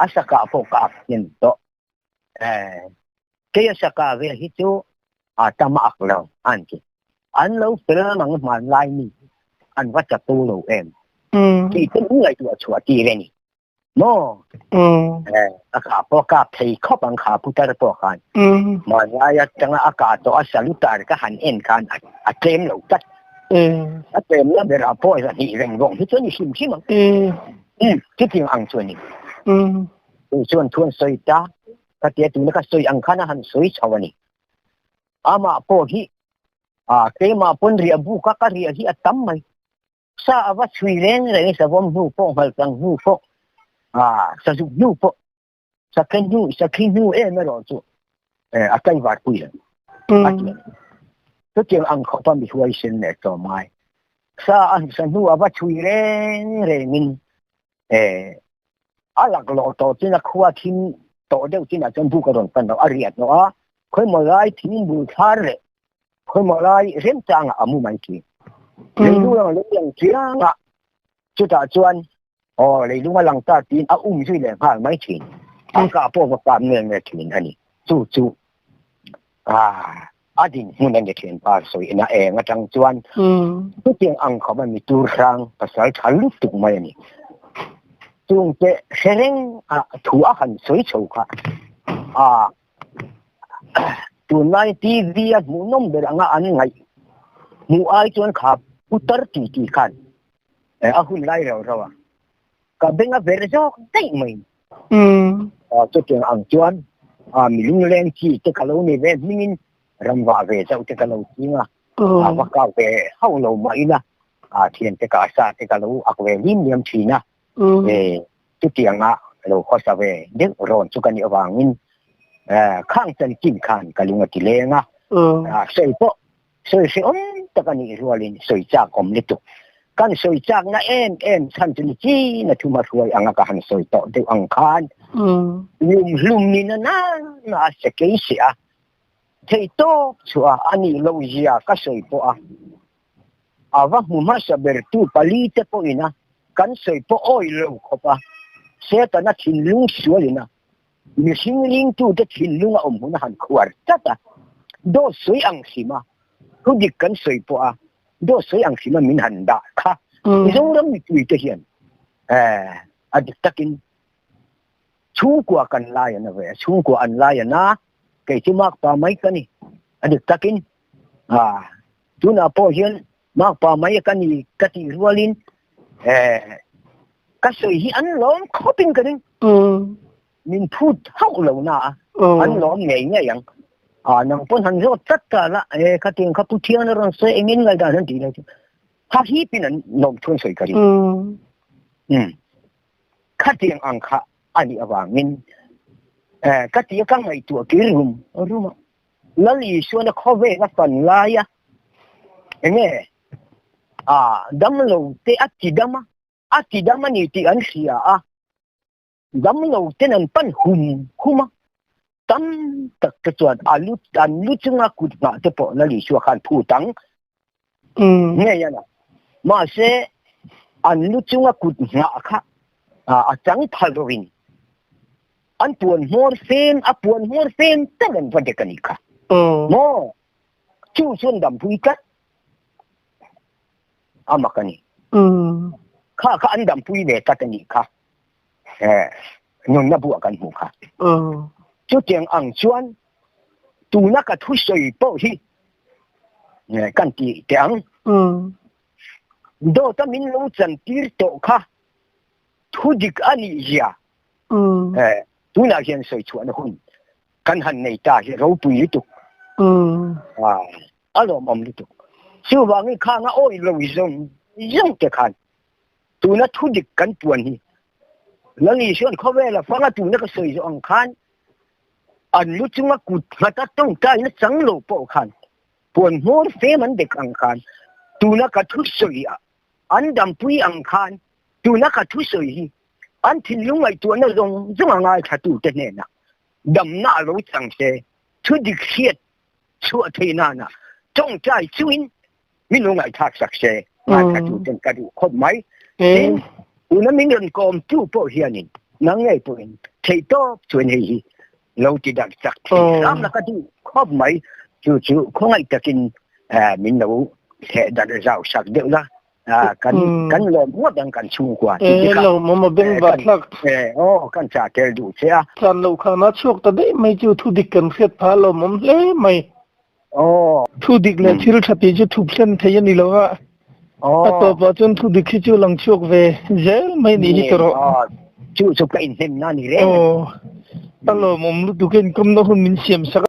a sakah pawh ka ak hnem tawh Kei a saka vel hi chu a tam a ak lo an ti. An lo fel mang hmanlai mi an va chapo lo em. Tih te min ngaihtuah chhuah tir a ni. Maw? A kah pawh a kap thei khawp ang kha putar pawh khan. Hmanlai atanga a kah tawh a salutar ka han en khan a tlem lo tlat. A tlemna berah pawh zahnih reng vawng hi chu a ni hrim hrim ang. Chutiang ang chu a ni. Chu chuan thu an sawi ta, ka tia tuna ka sawi ang khan a han sawi chho a ni. Amah pawh hi ah keimah pawn riah buk a ka riah hi a tam mai. Sa a va chhui reng reng i savawm hnu pawh nghalchang hnu pawh ah sazuk hnu pawh sakhi hnu sakhi hnu em erawh chu a tlaivar pui lo a ti a ni. Chutiang ang khawpa mi huaisen leh tlawmngai sa a sa hnu a va chhui reng rengin eh a laklawh tawh chin a khua thim tawh deuh chinah chuan buk a rawn pan lo a riah tawh a khawimaw lai thing bul thar leh khawimaw lai remchangah a mu mai thin leilung a lo lang chiang a chutah chuan aw leilung a lang ta tiin a um zui leh nghal mai thin. A kah pawh va kap nge nge thin a ni. Chu chu a dinhmun a ni thin pa sawina eng atang chuan chutiang ang khawp a mi tur hrang pasal tha lutuk mai a ni. Chungte hre reng a thu a han sawi chho kha a tunlai TV a hmuhnawm ber anga an ngaih hmuh ai chuan kha putar ti ti khan a hun lai rau rau a ka beng a ver zawk daih mai. Chutiang ang chuan mi lungleng chi te ka lo ni ve hmingin ramva ve zauh te ka lo ching a, va kau ve hauh lo mah ila thian te ka sa te ka lo ak ve lim liam thin a. Chutianga lo khawsa ve deuh rawn chu ka nih avangin khang chanchin khan ka lung a ti leng a, sawi pawh Sawi hrehawm tak a nih rualin sawi chak awm lutuk. Kan sawi chakna em em chhan chu ni chin a thuma hruai anga ka han sawi tawh deuh ang khan lum hlum ni na na na a se kei si a, thei tawp chhuah a nih loh zia ka sawi pawh a, a va hmu hmasa bertu pali te pawhin a kan sawi pawh awi lo khawp a, Setana thinlung sualin a Mihring ringtute thinlung a awm hun a han khuar tlat a, dawt sawi ang hrim a, thu dik kan sawi pawh a, dawt sawi ang hrim a min han dah kha Mizoram mipuite hian a dik takin chhungkua kan lai an a ve a, chhungkua an lai an a, kei chu makpa mai ka ni, a dik takin tunah pawh hian makpa mai ka ni ka tih rualin Ka sawi hi an lawm khawpin ka ring. Min phut hauh lo na a, an lawm ngei ngei ang. A nang pawn han zawt tlat ta la, e khatiang kha Pu Thiana rawn sawi engin ngaihdan an tih lai chu kha hipin an lawm thu an sawi ka ring. Umm. Khatiang ang kha a nih avangin ka tia ka ngaihtuah kir rum rum a. Lal Isuana khawvel a fan lai a, enge a damlo te a ti dam a, a ti dam a ni tih an hria a, damlo ten an pan hum hum a, tam tak te chuan a lu an lu chunga kut nghah te pawh Lal Isua khan phut ang ngei a na. Mahse an lu chunga kut nghah kha a chang phal lovin an puan hmawr fem a puan hmawr fem tak an va dek a nih kha. Maw? Chu chuan dampui tlat a mak a ni. Kha kha an dampui ve tlat a nih kha. Nunna buah kan hmuh kha. Chutiang ang chuan tuna ka thusawi pawh hi kan ti teh ang. Dawta min lo chantir tawh kha thu dik a nih zia tunah hian sawi chhuahna hun kan han nei ta hi ropui lutuk. A lawmawm lutuk. Chuvangin khang a awih lo zawng zawng te khan tuna thu dik kan puan hi Lal Isuan khawvela fanga tuna ka sawi zawh ang khan an lu chunga kut nghat a tawngtaina chang lo pawh khan puan hmawr fem an dek ang khan tuna ka thu sawi a an dampui ang khan tuna ka thu sawi hi an thinlung ngaihtuahna zawng zawng a ngaithlatute hnenah damna a lo chang se thu dik hriat chhuah theih nana tawngtai chuin min lo ngaihthlak sak se ngaithla ten ka duh khawp mai. Tin, tuna min rawn kawmtu pawh hianin nang ngei pawhin theih tawp chuan hei hi lo ti darh chak thei hram la ka duh khawp mai. Chu chu khawngaih takin min lo theh darh zau sak deuh la. Kan kan lawm ngawt ang kan chhungkua tih te kha. Lawmawm a beng var thlak. Aw kan chah tel duh che a. Chan loh khan a chhuak ta daih mai chu thu dik kan hriat phah lawmawm hle mai. Aw. Thu dik leh thil tha tih chu thup hlen thei a ni lo a. A tawpah chuan thu dik hi chu lang chhuak ve zel mai nih hi tawh rawh. Chu chu ka inhnemna a ni reng. Aw. A lawmawm lutuk a inkawmna hun min siam sak a.